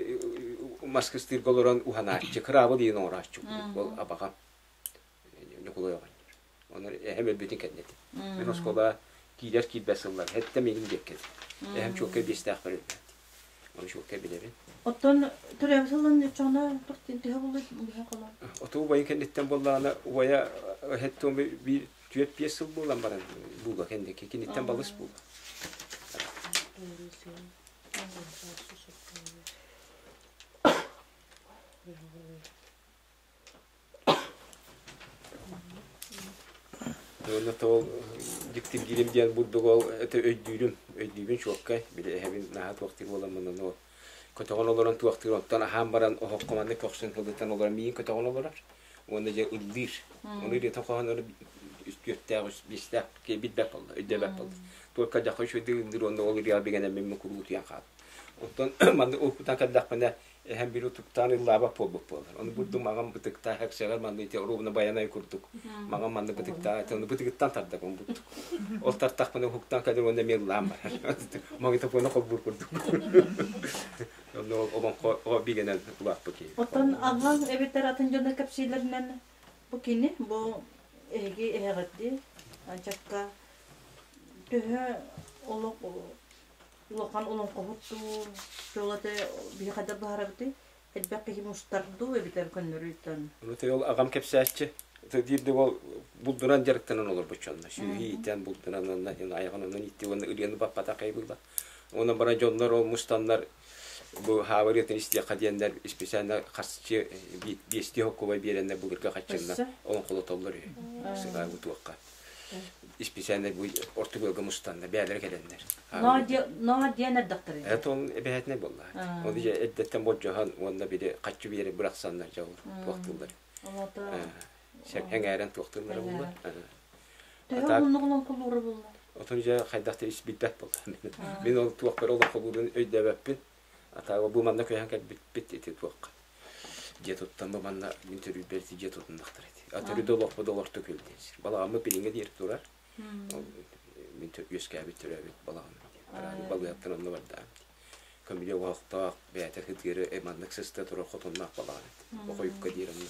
маскыстыырга олорон уһанааччы, кыраабыл иин оҥорооччу. Ол абаҕам Ньукулай оҕонньор. Онон эһэм өлбүтүн кэннэ этим. Мин оскуола киирэр киирбэт сыллар эттэ миигин диэккэ Эһэм чуолкай биэстээх өлбөт. Ону чуолкай билэбин. Оттон төрөөбүт сылын оччоҕуна төһө буолуй быһа холоон? Оту убайын кэнниттэн буоллаҕына убайа эһэттэн биир түөрт биэс сыл буолан баран бууга кэнники киниттэн балыс буолла. Уонна тоҕо дьиктиргиирим диэн бурдук ол это өйдүүрүм, өйдүүбүн чуолкай. Били эһэбин наһаа туохтуур буоламмын ону көтөҕөн олорон туохтуур, онтон аһаан баран оһоххо маннык көхсүн кылытан олорон миигин көтөҕөн олорор уонна дьэ ыллыыр. Ону ырыатын хоһооннору үс түөртээх, үс биэстээх киһи билбэт буолла, өйдөөбөт буолла. Только дьахха үчүгэйдик ыллыыр уонна ол ырыаҕа бигэнэммин мин куруук утуйан хааллым. Оттон маннык уһуктан кэллэхпинэ эһэм били утуктаан ыллаабат буолбут буолар. Ону бурдум маҕан бытыктаах эксэҕэр манна ити оруобуна байанай курдук маҕан манна бытыктаах ити ону бытыгыттан тардабын бурдук. Ол тартахпына уһуктан кэлэр уонна эмиэ ыллаан барар. Магнитофона холбуур курдук. Онно олоҥхо бигэнэн улааппыт киһи. Оттон аҕаҥ эбэтэр атын дьоно кэпсииллэринэн бу кини бу эһиги эһэҕитти ачакка төһө олох Улахан олоҥхоһут дуу, дьоло-этэ биһи хайдах быһаарабытый? Элбэх киһи мустар дуу эбэтэр көннөрү-тан? Ону ол аҕам кэпсээччи. Диирди ол булдунан дьарыктанан олорбут дьонно. Сүөһү иитэн булдунан онно айаҕын онон иитти уонна ырыаны баппатах киһи Онон баран дьоннор ол мустаннар бу хаабырыатын истиэххэ диэннэр специально харчы биэстии хоккубай биэрэннэр былыргы хаччынна олоҥхолотоллор үһү. Сыгаа бутуохха. Исписээннэр бу орто ыалга мустанна, бэйэлэрэ кэлэннэр. Ноо диэн эрдэхтэрэ. Это он эбэһээтинэй буолла. Ол дьэ эрдэттэн болдьоһон уонна били хаччы биэри бырахсаннар дьэ ол туохтууллар. Эҥээрэн туохтууллара буолла. Төһө уһуннук олоҥхолуура буолла? Отон дьэ хайдах да ис билбэт буолла. Мин ол туохпар олоҥхолуурун өйдөөбөппүн. Атааба бу манна көһөн кэлбиппит ити туохха. Дьиэ туттан бу манна мин төрүүрбэр ити дьиэ тутуннахтар ити. А төрүт олохпут олорто күл диэн сир. Балаҕаммыт билиҥҥэ диэри турар. Ол мин үөскээбит төрөөбүт балаҕаным диэн. Араары балыыһаттан онно бардаам дии. Көмүлүө оһохтоох, бэйэтэ сытыары маннык сыста турар хотонноох балаҕан этэ. Охойукка диир онно.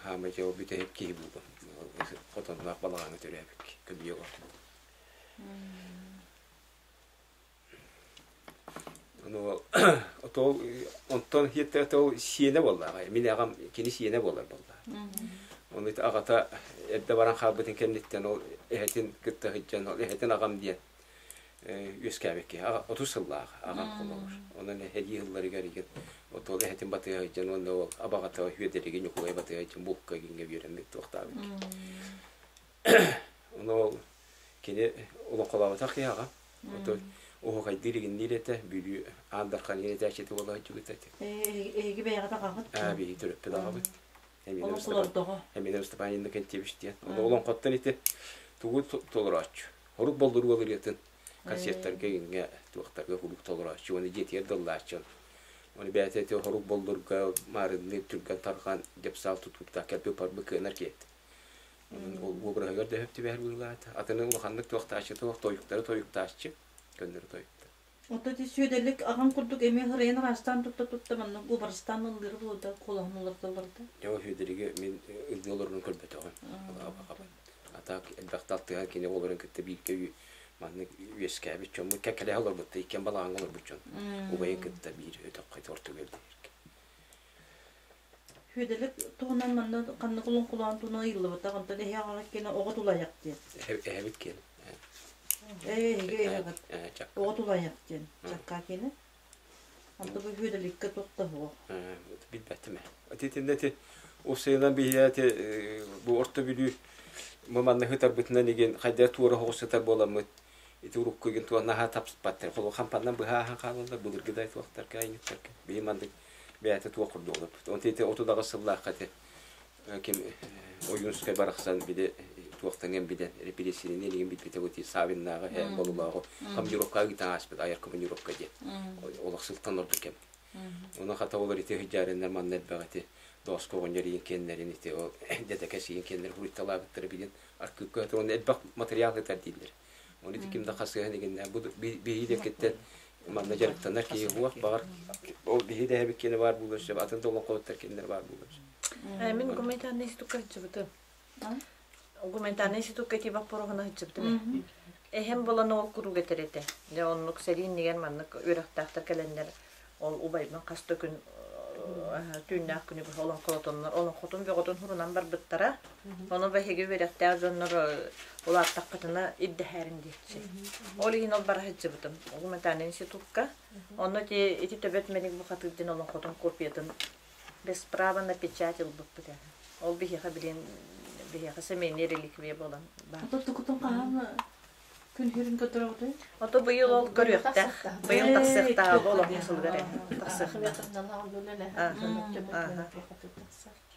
Хаамай дьэ ол бүтэһик киһи буолуом. Хотонноох балаҕаҥҥа төрөөбүт киһи. Көмүлүө оһох. Ону ол онтон ол сиэнэ буоллаҕа. Мин аҕам кини сиэнэ буолар буоллаҕа. Ону аҕата эрдэ баран хаалбытын кэнниттэн ол эһэтин кытта сылдьан ол эһэтин аҕам диэн үөскээбит киһи. 30 сыллаах аҕам холобур. Онон эһэлии сылларыгар игин ол эһэтин батыһа сылдьан уонна ол абаҕата Үөдэлиги Ньукулай батыһа сылдьан булка игиҥҥэ үөрэммит туохтаабыт киһи. Ону ол кини олоҥхолооботох киһи аҕам. Отон оһуохайдыыр игинниир этэ, Бүлүү Аан Дархан иһин этээччитэ буола сылдьыбыт этэ. Эһиги бэйэҕит аҕаҕыт? Аа, биһиги төрөппүт аҕабыт. Олоҥхолордоҕо. Эмине Степан Иннокентьевич диэн. Ону олоҥхоттон ити тугу толорооччу. Хорук боллуруга ырыатын концерттарга иҥҥэ туохтарга куруук толорооччу. Уонна дьиэтигэр дыллааччы. Оны бэйэтэ ити хорук боллурга маарынныы түргэн тарҕан депсал тутуурдаах кэлбит барбы кыанар киэт. Онон ол уобараһыгар да сөп түбэһэр быһыылаата. Атыны улаханнык туохтааччы туох тойуктары тойуктааччы, көннөрү тойуктар. Ото ити Сүөдэлик аҕам курдук эмиэ ырайан араастаан тутта-тутта маннык уобарастаан ыллыыр буолда, куолаһын уларыталларда. Дьэ, ол Сүөдэлиги мин ыллыы олорорун көрбөтөҕүм. А так элбэхтэ алтыһан кини оҕолорун кытта бииргэ маннык үөскээбит дьоммут кэккэлэһэ олорбуттар, иккиэн балаҕаҥҥа олорбут дьон. Убайын кытта биир өтөххө ортого дииргэ. Сүөдэлик туһунан манна ханнык олоҥхолоон туһунан ыйыллыбатах, онтон эһэ аҕаҕыт киэнэ оҕо тулайах диэн. Эһэбит киэнэ. Ээ, эһиги эһэҕит. Оҕо тулайах диэн. Чакка киэнэ. Онто бу Сүөдэликкэ туох да суох. Билбэтим ээ. Итиннэ ити усайынан биһиэ ити бу Орто Бүлүү бу манна сытарбытынан игин хайда туора соҕус сытар буоламмыт ити урукку игин туох наһаа тапспаттар. Холу хампаннан быһа ааһан хаалаллар былыргы да туохтарга айньыттарга. Биһи маннык бэйэтэ туох курдук олорбут. Онтон ити 38 сыллаахха ити ким Ойуунскай барахсан били туохтан билэн репрессияны илигин билбитэ бу Савиннааҕы һэ Болулааҕы командировкаҕа ыытан ааспыт айар командировка диэн олох сылтан ордук кэм. Ону хата олор ити сыдьаарыннар манна элбэх ити дооско оҕонньор иин киэннэрин ити ол дэтэкэс иин киэннэр хуруйталаабыттара билин аркыыпка уонна элбэх материал ытар дииллэр. Оны ити ким да хасыһан игиннэ бу биһи диэкиттэн манна дьарыктанар киһи уох баҕар ол биһи дэһэбит киэнэ баар буолуон сөп атын да олоҥхоһуттар кинилэр баар буолуон сөп. Мин гуманитарный институкка сылдьыбытым. Гуманитарный институкка ити боппуруоһуна сылдьыбытым. Эһэм булан ол куруук этэр этэ. Дьэ оннук сэрии иннигэр маннык үөрэхтээхтэр кэлэннэр ол убайбын хас да күн түүннээх күнү быһа олоҥхолотоннор олоҥхотун бөҕөтүн сурунан барбыттара. Ону биһиги үөрэхтээх дьоннор улааттаххытына ирдэһээрин диэччи. Ол иһин ол бара сылдьыбытым. Гуманитарный институкка. Онно ити, ити төбөт мэник бухатыыр диэн олоҥхотун копиятын без права на печать ылбыппыт ээ. Ол биһиэхэ билин биһиэхэ семейный реликвия буолан баар. Ото тукутун хаһан күн сирин көрдөрөҕүтүй? Ото быйыл ол көрүөхтээх. Быйыл тахсыахтаах олоҥхо сылыгар тахсыахтаах.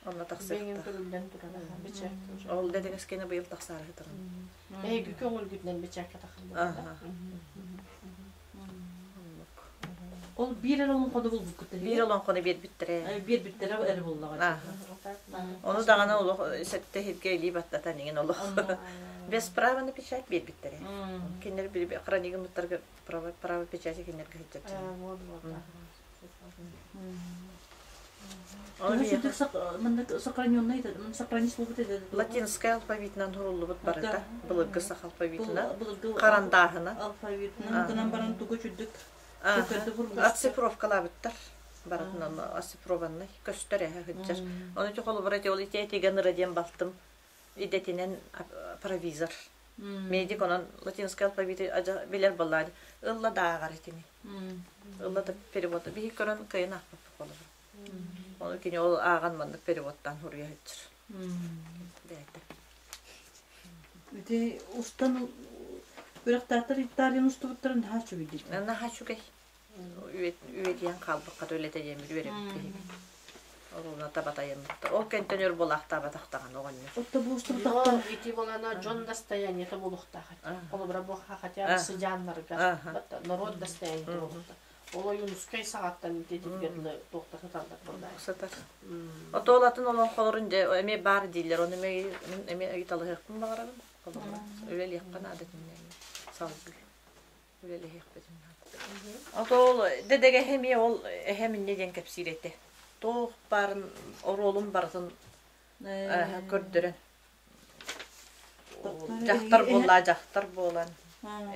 Онно тахсыахтаах. Ол дэдэгэскэни быйыл тахсаары сытарын. Эһиги көҥүлгүтүнэн бэчээккэ тахыллыбыта. Ол биир эрэ олоҥхону булбуккут Биир олоҥхону биэрбиттэрэ. Биэрбиттэрэ эрэ буллаҕа. Ону даҕаны олох сэттэ иһиргэ илии баттатан иҥин олох. Без права на печать биэрбиттэрэ. Кинилэр хранигыммыттарга право, право печати кинилэргэ сылдьар. Сохраненный сохранить буолбут этэ Латинскай алфавитынан суруллубут барыта былыргы саха алфавитынан харандааһына алфавитынан гынан баран тугу чүрдүк оцифровкалаабыттар барытынан оцифрованный көстөр эһэ сылдьар ону ити холобура ити ол ити этигэн ыра диэн балтым идэтинэн провизор медик онон латинскай алфавиты билэр буоллаа ылла да ааҕар итини ылла да перевод биһи көрөн кыайан аахпаппыт холобура ону кини ол ааҕан маннык переводтаан суруйа сылдьар бэйэтэ Ити устан үрэхтээхтэр Италияны устубуттарын наһаа үчүгэй дииллэр. Наһаа үчүгэй. Үөдүйэн хаалбыкка үлэтэ диэммит үөрэбит биһиги. Оруна табатайыммыттар. Ол кэнтэн өр буолаахтаабатахтаҕына оҕонньор. Отто бу устубутахтар. Ити болана дьон достояниета буолуохтаах. Холобура бу хотя бы сыдьааннарга норуот достояниета буолуохтаах. Ол Ойуунускай саҕаттан ититиргэ дылы туохта сыталлар буоллаа. Сытар. Отоолатын олоҥхолорун дьэ эмиэ баар дииллэр, ону эмиэ эмиэ ыйыталаһыахпын баҕарабын. Холобура, үлэлиэххэ наада итиннэ салгыы үлэлэһиэхпитин наада. Отоол дэдэгэһэ эмиэ ол эһэм инньэ диэн кэпсиир этэ. Туох баарын оруолун барытын көрдөрөн. Дьахтар буолла, дьахтар буолан,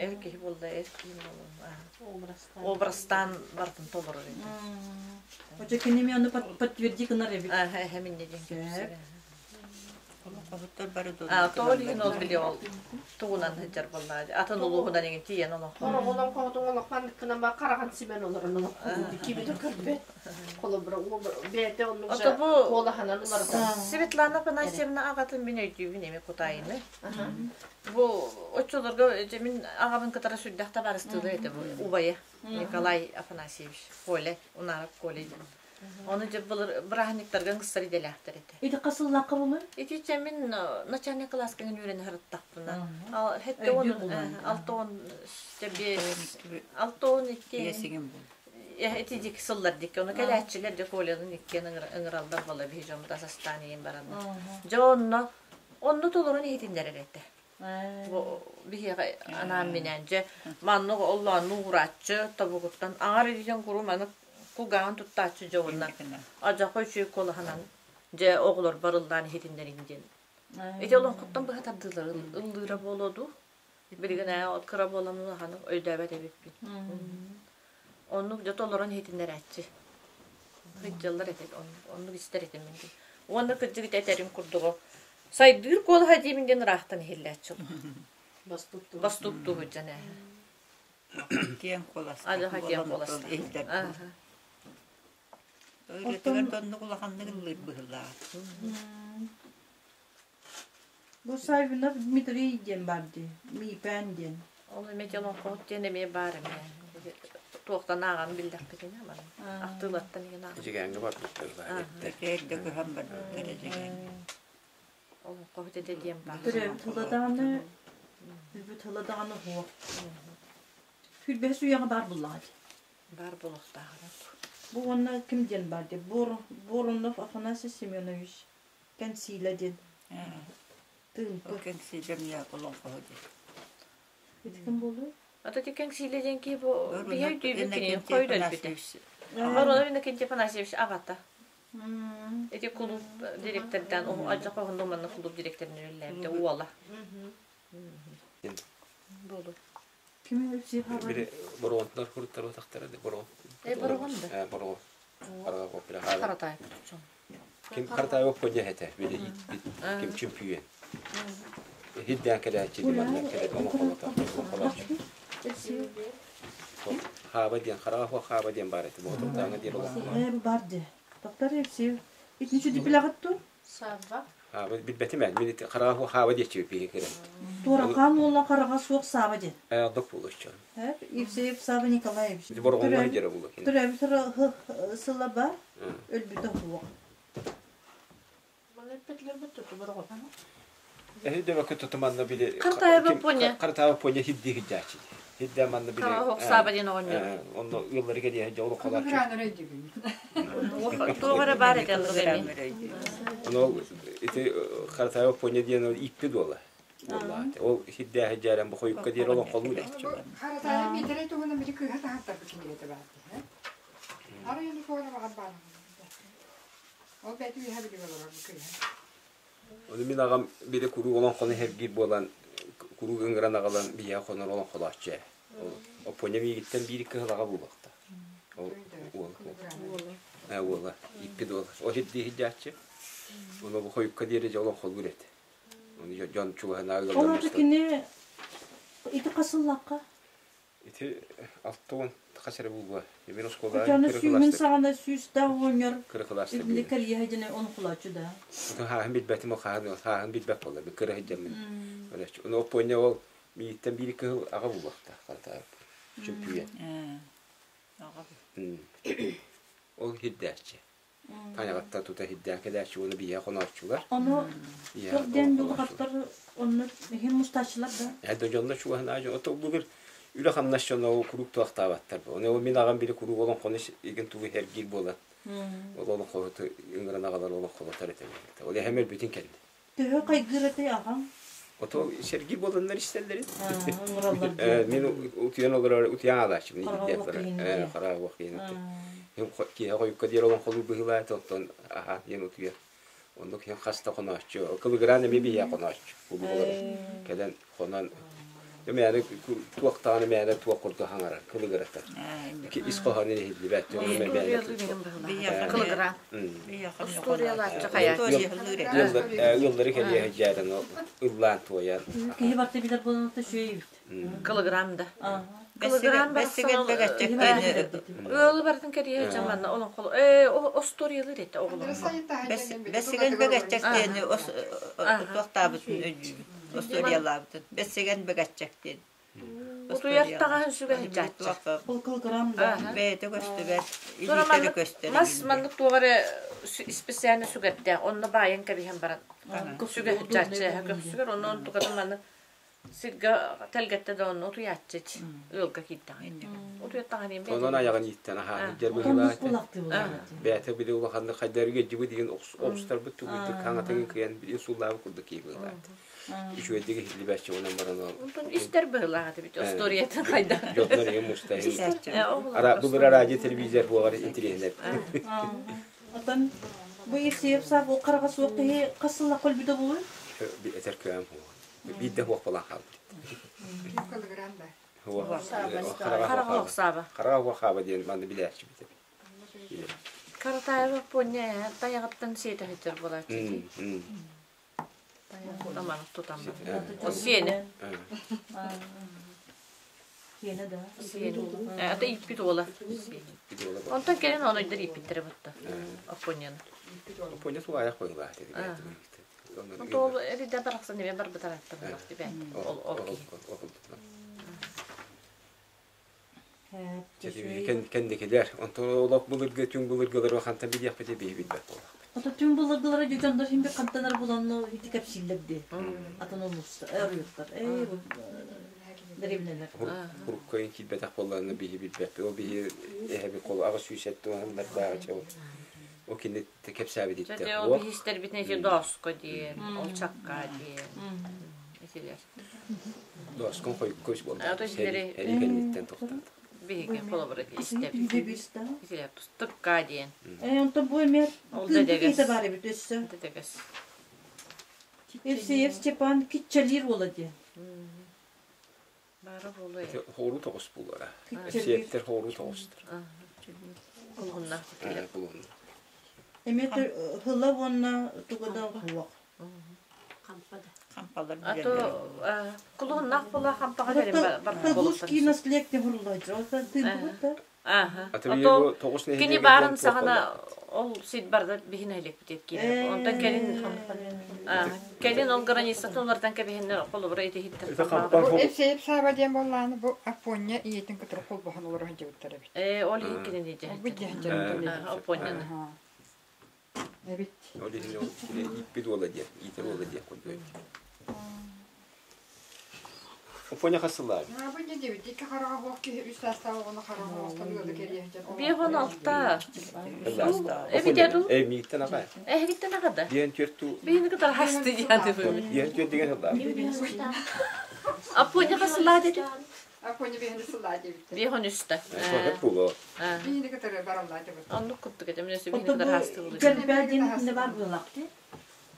эр киһи буолла, эр киһи буолан. Образтаан барытын толорор этэ. Очо киними ону подтверди гынар эбит. Эһэм инньэ диэн кэпсиир. Олоҥхоһуттар бары Тоҕо диэн ол били ол тугунан сылдьар буоллаҕа дии. Атын улууһунан иҥин тиийэн олоҥхо. Хороҕ олоҥхоһутуҥ олохпанныккынан ба хараҕын симэн олорон олоҥхолуу кими да көрбөт. Холобура, бэйэтэ оннук Ото бу куолаһынан уларытар. Светлана Афанасьевна аҕатын мин өйдүүбүн эми Кутайыны. Бу оччолорго дьэ мин аҕабын кытары сүрдээх табаарыстыылар этэ бу убайа Николай Афанасьевич Коля, Унаров Коля диэн. Ону дьэ былыр бырааһынньыктарга ыҥырсар идэлээхтэр этэ. Ити хас сыллаахха буолуой? Ити чэ мин начальник кылааска иҥин үөрэнэ сырыттахпына. Хэттэ он 65 62 Биэсигин бул. Ити дик сыллар дикки ону кэлээччилэр дьэ Колянын иккиэн ыҥыраллар буола биһи дьоммут асастаан иһин баран. Дьэ онно онно толорун иһитиннэрэр этэ. Биһиэхэ анаан-минээн дьэ маннык оллоонну уурааччы тобугуттан аҥар илиитин куруу маны кулгааҕын туттааччы дьэ уонна адьаха үчүгэй куолаһынан дьэ оҕолорбор ыллаан иһитиннэриҥ диэн. Ити олоҥхоттон быһа тардыылар ыллыыра буолуо дуу? Билигин ээ от кыра буолан улаханнык өйдөөбөт эбиппин. Оннук дьэ толорон иһитиннэрээччи. Сылдьаллар этэ, оннук истэр этим мин. Уонна кырдьык ити этэрим курдугу сайдыыр куолаһа диибин диэн ыраахтан иһиллээччи Бастук туһуджан ээ. Киэҥ куоластаах Адьаха киэҥ куоластаах. Ырыатыгар да оннук улаханнык ыллыыр быһыылаах. Бу Саввинов Дмитрий диэн баар дии, Миипээн диэн. Ол эмиэ олоҥхоһут диэн эмиэ баар эмиэ. Туохтан ааҕан биллэхпитинэ манна. Ахтыылартан иһин ааҕан. Эдьигээҥҥэ барбыттар Эрдэ көһөн барбыттар Эдьигээҥҥэ. Олоҥхоһут этэ диэн баар. Төрөөбүт тыла даҕаны, өлбүт тыла даҕаны суох. Сүүрбэһис үйэҕэ баар буллаҕа дии. Баар буолуохтааҕа. Бу уонна ким диэн баар дии? Боронов Афанасий Семенович. Кэнсиилэ диэн. Тыымпы. Кэнсиилэ эмиэ олоҥхоһо диэн. Ити ким буолуой? Ата ти кэнсиилэ диэн киһи бу биһи өйдүүбүт кини хойут өлбүтэ. Боронов Иннокентий Афанасьевич аҕата. Ити кулууп директордаан алдьархай оһонно манна кулууп директорын үлэлээбитэ уола. Буолу. Кими өлсүү Били бороҕонтулар куруттар утахтара да бороҕон. Э бороҕон да. Э бороҕон. Хараҕа коппира Харатай. Ким харатаайы понья этэ били ииппит ким чүмпүйэн. Хиддээн кэлээччи диманна кэлэр олохолото олохолооччу. Хаба диэн хараҕа хуа хаба диэн баар этэ буотурдааҥа диэн олохолоо. Э бу бар дии. Доктор Евсеев. Итинчи дипилэҕит ту? Савва. Хаба билбэтим ээ. Мин ити хараҕа хуа хаба диэччи биһи кэлэн. Туоракаан уола хараҕа суох Саба диэн. Э док буолуоччу. Евсеев Сава Николаевич. Ити бороҕоҥҥо дьара буолуо. Төрөөбүт сыла бар, өлбүтэ суох. Эһи дөбөккө тутуманна били Хартаева поня. Хартаева поня хидди хиддээчи. Хиддэ манна били Саба диэн оҕонньор. Онно ыаллары кэлиэ дьолу холааччы. Туох эрэ баар этэ Ону ити Хартаева поня диэн ол иппи дуола. Ол хиддээ хиддээрэн бу хойукка диэр олоҥхолуу дээччи. Харатаайа Миитэрэй туһунан били кыыһа таһааттарбыт кинигэтэ баар дии. Арай ону суола баҕар баар. Ол бэйэтэ үөһэ билигэ олорор бу кыыһа. Ону мин аҕам били куруук олоҥхону иһэргиир буолан куруук ыҥыран аҕалан биһиэхэ хонор олоҥхолооччу ээ. Ол Оппуонньа миигиттэн биир кыһылаҕа буолуохта. Ол уол уола иппит уола. Ол ирдии сылдьааччы. Ону бу хойукка диэри дьэ олоҥхолуур этэ. Ону дьон чугаһынааҕы Ол ыаллар аата кини ити хас сыллаахха? Ити 60 хас эрэ буолуо. Мин оскуолаҕа Хотя кыра сүүһүн кылааста саҕана сүүстээх оҕонньор кыра кылааста итинник биир. кэрийэһэ дьине онхулааччы да. Хааһын билбэтим, ол хааһын хааһын билбэт буолла. Мин кыра сылдьаммын. Ону оппуонньа ол миигиттэн биир кыһыл аҕа буолуохтаах хантаайып. Чүмпүйэн. Ол хирдээччи. Таняҕаттан тута хирдээн кэлээччи уонна биһиэхэ хонооччулар. Ону туох диэн булҕаттар онно иһин мустааччылар да. Ээ дьонно чугаһын аа дьон. Ото былыр Үлэ-хамнас дьоно ол куруук туохтаабаттар. Оны ол мин аҕам били куруук олоҥхону игин тугу эргиир буолан ол олоҥхоһуту ыҥыран аҕалар олоҥхолотор этэ. Ол эһэм өлбүтүн кэннэ. Төһө хайгыыр этэй аҕаҥ? Ото сэргиир буоланнар истэллэрин. Ыҥыраллар диэн. Мин утуйан олорор утуйан аалааччыбын Хараҕа иһирдиэн уох барар. киһини диэн. Хараҕа уох киһини. Киһи хойукка диэри олоҥхолуур быһыылаата, оттон аһаан диэн утуйар. Оннук иһин хас да хонооччу, кылыгыраан эмиэ биһиэхэ хонооччу. Кулууп олорор. Кэлэн хонон мээнэ туох даҕаны мээнэ туох курдук хаҥарар кылыгыратар. Ис хоһооно иһиллибэт. Кылыгыраан. Остуоруйалааччы хайааччы. Ыаллары кэлиэ сылдьаатан ыллаан туойан. Киһи барта билэр буолан үчүгэй эбит. Кылыгыраан да. Кылыгыраан барахсан ыалы барытын кэрийэ сылдьан манна олоҥхоло ээ остуоруйалыыр этэ оҕолорго. Бэссигэн бэгэччэк диэни туохтаабытын өйдүүбүт. Остуоруйалаабытын. Бэссигэн бэгэччэк диэн. Утуйар таҥаһын сүгэ сылдьааччы. Ол кылгырам да. Бэйэтэ көстүбэт, илиитэ көстөр. Мас маннык туох эрэ исписээнэ сүгэрдээх, онно баайан кэбиһэн баран сүгэ сылдьааччы көхсүгэр, онно онтукатын маны Сиргэ тэлгэттэ да онно утуйааччы ыалга киирдэҕин. Утуйаттаҕын иһин Онон айаҕын ииттэн аһаан дьэр быһыылаах бэйэтэ били улаханнык хайдарыга дьыбы деген оҕустарбыт тугуйдук хаҥатыгын кыйан били суллаабыт курдук киһи быһыылаах үчүгэйдик иһиллибэччи онон баран ол Онтон истэр быһыылаах этэ бит историятын хайда. Дьоннор ийэ муста Ара былыр радио телевизор буолар интириэһинэр. Отон бу Евсеев саап ол хараҕа суох киһи хас сыллаах көлбүтэ буолуй? Этэр кыам Биирдэ хуохпалаан хаалбыт. Кылыгыран да. Хараҕа охсааба. Хараҕа охсааба диэн манна билээччибит эбит. Каратаева поня тайаҕыттан сиэтэ сылдьар буолааччы. Тайаҕыттан тутан О сиэнэ. Сиэнэ да. Сиэнэ. Ата ииппит уола. Онтон кэлин онойдор ииппиттэрэ бутта. Оппоньяны. Оппонья тулаайах быһыылаах Ол эридэ барахсан эмиэ барбытарааттар тибэт. Ол ол Кэнникилэр. Онтон олох былыргы түҥ былыргылары хантан билиэхпит биһи билбэт буоллахпыт. Ото түҥ былыргылары дьоннор химби хантанар буланну ити кэпсииллэр ди. Атын улуустар, өрүттэр. Ээ древнелер. Хуруккайын киирбэтэх буоллаҕына биһи билбэппит. Ол биһи эһэби кол аҕыс сүүс сэттэ уоннардаах Ол кини кэпсээбититтэн. Дьэ, ол биһистэрбитин ити дооско диэн, ол чакка диэн. Итилэр. Дооскон хойукка үс буолла. Ато итилэри Эри кэнниттэн тохтоото. Биһиги холобура истэбит. Итилэр тустукка диэн. Э, онтон бу эмиэ Ол тыынты дэдэгэс. киһитэ баар эбит өссө. Дэдэгэс. Евсеев Степан киччэлиир уола диэн. Баара буолуо. Хооруу тоҕус буолара. Сиэптэр хооруу тоҕустар. Кулуһуннаах титилэр. Кулуһуннаах. Эмиэ хыла уонна туга да суох. Хампалар А то кулуһуннаах була хампаҕа кэлин бар Павловский наследник хуруллааччы. Ол тыынтыбыт Ааха. Ото кини баарын саҕана ол сит барда биһин элекпитет киирэр. Онтон кэлин кэлин ол границатын олардан кэбиһиннэр холобура итиһиттэр. Бу Эпсиэп Сааба диэн буоллааны бу Афоня ийэтин кытары холбоһон олоро сылдьыбыттар эбит. Ээ, ол иһин кинини Бу дьэһин Афоняны. Эбит. Ол иһин ол кини ииппит уола диэн, иитэр уола диэн курдук. Афоня хас сыллаах? Бу не диэбит, икки хараҕа суох киһи үс саастаах оҕону хараҕа оҥостон ыалы кэриэһэ дьон. Биэс алта. Эбитэ дуу? Э, мииттэн аҕай. Эһигиттэн аҕа да? Диэн түөрт туу. Биһини кытары хасты диэн Диэн түөрт деген сыллаах. Апоня хас сыллаа деді? Афоня биһини сыллаа диэбиттэр. Биэс он үстэ. Соһып буолуо. Биһини кытары бараллаа диэбит. Оннук курдук этэ. Мин өссө биһини Ото кытары бу хасты буолуо. Дьэрбээ диэн не бар буоллахты.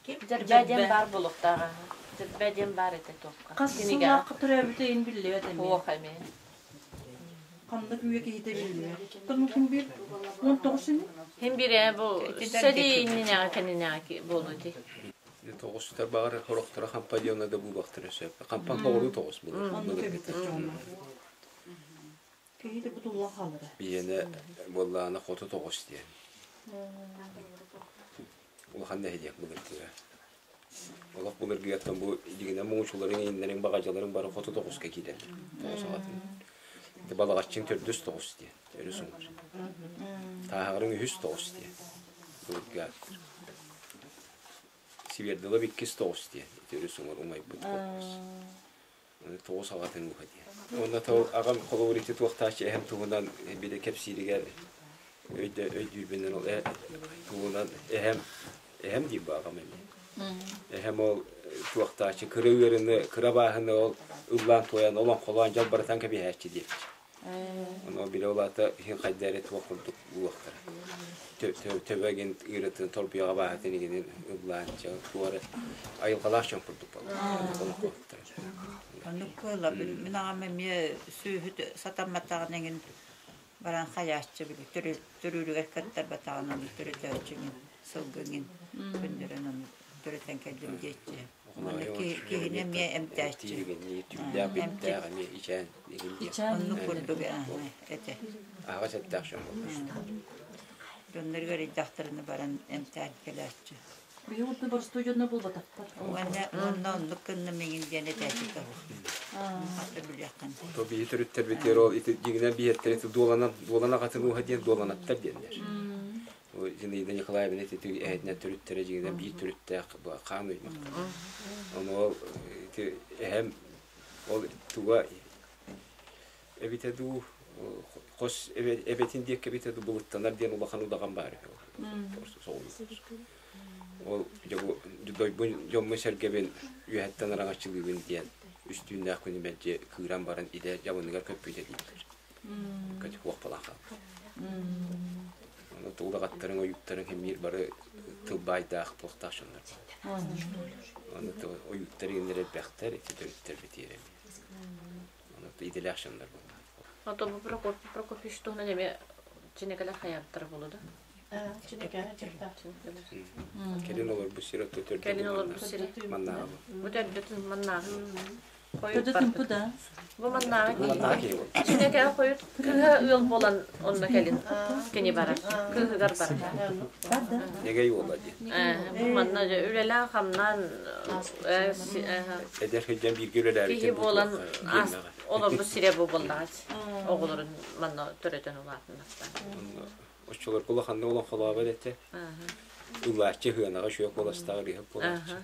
Дьэрбээ диэн баар буолуохтааҕа. Дьэрбээ диэн баар этэ туохха. Хас сыллаахха төрөөбүтэ ин биллибэт эмиэ. Туох эмиэ. Ханнык үйэ киһитэ биллибэт. Тон хим бир 19 ини? Хим бире бу сэрии иннинээҕи кэннинээҕи буолуо дии. Тоҕустар баҕар хорохторо хампадьыана да буолуохтара сөп. Хампан хоҕуруу тоҕус буолар. Оннук эбит дьоно. Киһи бутулла хаалара. Биһиэнэ буоллаҕына хоту тоҕус диэн. Улахан нэһилиэк былыргыга. Олох былыргыгаттан бу дьиҥинэн муҥучуларыҥ, ииннэриҥ, баҕадьаларыҥ бары хоту тоҕуска киирэллэр. Тоҕус аҕатын. Балаҕаччыҥ төрдүс тоҕус диэн. Өрүс уҥар. Тааһаҕарыҥ үһүс тоҕус диэн. Былыргы ааттар. Сибиэрдэлэп иккис тоҕус диэн. Ити өрүс уҥар умайбыт колхоз. Тоҕус аҕатын ууһа диэн. Уонна тол аҕам холобур ити туохтааччы эһэм туһунан били кэпсииригэр өйдүүрбүнэн ол туһунан эһэм эһэм диир бу аҕам эмиэ. Эһэм ол туохтааччы кыра ыарыны, кыра бааһыны ол ыллаан туойан олоҥхолоон дьалбарытан кэбиһээччи диэччи. Ону били ол аата иһин хайда эрэ туох курдук булуохтара. Төбөгин ыырытын торбуйаҕа бааһытын игинин ыллаан чэ туора айылҕалаах дьон курдук буолла. Оннук кыыла мин аҕам эмиэ сүөһү сатамматаҕын эҥин баран хайааччы били төрүүрүгэр кыттарбатаҕын ону төрөтөөччү сылгы эҥин көннөрөн ону төрөтөн кэллим диэччи. Уонна киһини эмиэ эмтээччи. Түүлээх биттээх эмиэ ичээн Оннук курдук этэ. Аҕа сэттээх дьон буолла. Дьонноругар ыйдахтарына баран эмтээн кэлээччи. Биһи урут боростуой дьонно буолбатахтар. Уонна уонна оннук гынным иҥин диэн этээччи Хата билиэххин. То биһи төрүттэрбитигэр ол ити дьиҥинэн биһиэттэр ити дуоланан дуолан аҕатын ууһа диэн дуоланаттар диэннэр. Зинаида Николаевна ити эһэтинэн төрүттэрэ дьиҥинэн биир төрүттээх хаан уймахтар. Ону ол ити эһэм ол туга эбитэ дуу хос эбэтин диэки эбитэ дуу былыттанар диэн улахан удаҕан баар үһү ол дойбун дьоммун-сэргэбин үөһэттэн араҥаччылыыбын диэн үстүүннээх күнү мэлдьи кыыран баран идэ дьабыныгар көппүтэ дииллэр уохпалаах хаалбыт Ону тулаҕаттарын ойууттарын кимиир бары тылбаайдаах туохтаах дьоннор Ону ойууттар иҥнэр элбэхтэр, ити төрүттэр битиэрэ. Ону идэлээх дьоннор буолла. Ото бу Прокопий Прокопьевич туһунан эмиэ чинэкэлэр хайаабыттара буолуо да? Кэлин олорбут сир отто төрдө Кэлин олорбут сири. Маннааҕы. Бу төрдөтүн маннааҕы. Төрдө тымпы да. Бу маннааҕы Маннааҕы киһи буолла. Чинэкэ хойут кыыһа ыал буолан онно кэлин кини барар. Кыыһыгар барар. Бар да. Нэгэй уола диэн. Бу манна үлэлээн-хамнаан Эдэр сылдьан бииргэ үлэлээбит киһи буолан олорбут сирэ бу буоллаҕа оҕолорун манна төрөтөн улаатыннартаан. Оччолорго улаханнык олоҥхолообот этэ. Ыллааччы ыһыанаҕа үчүгэй куоластаах ырыаһыт буолааччы.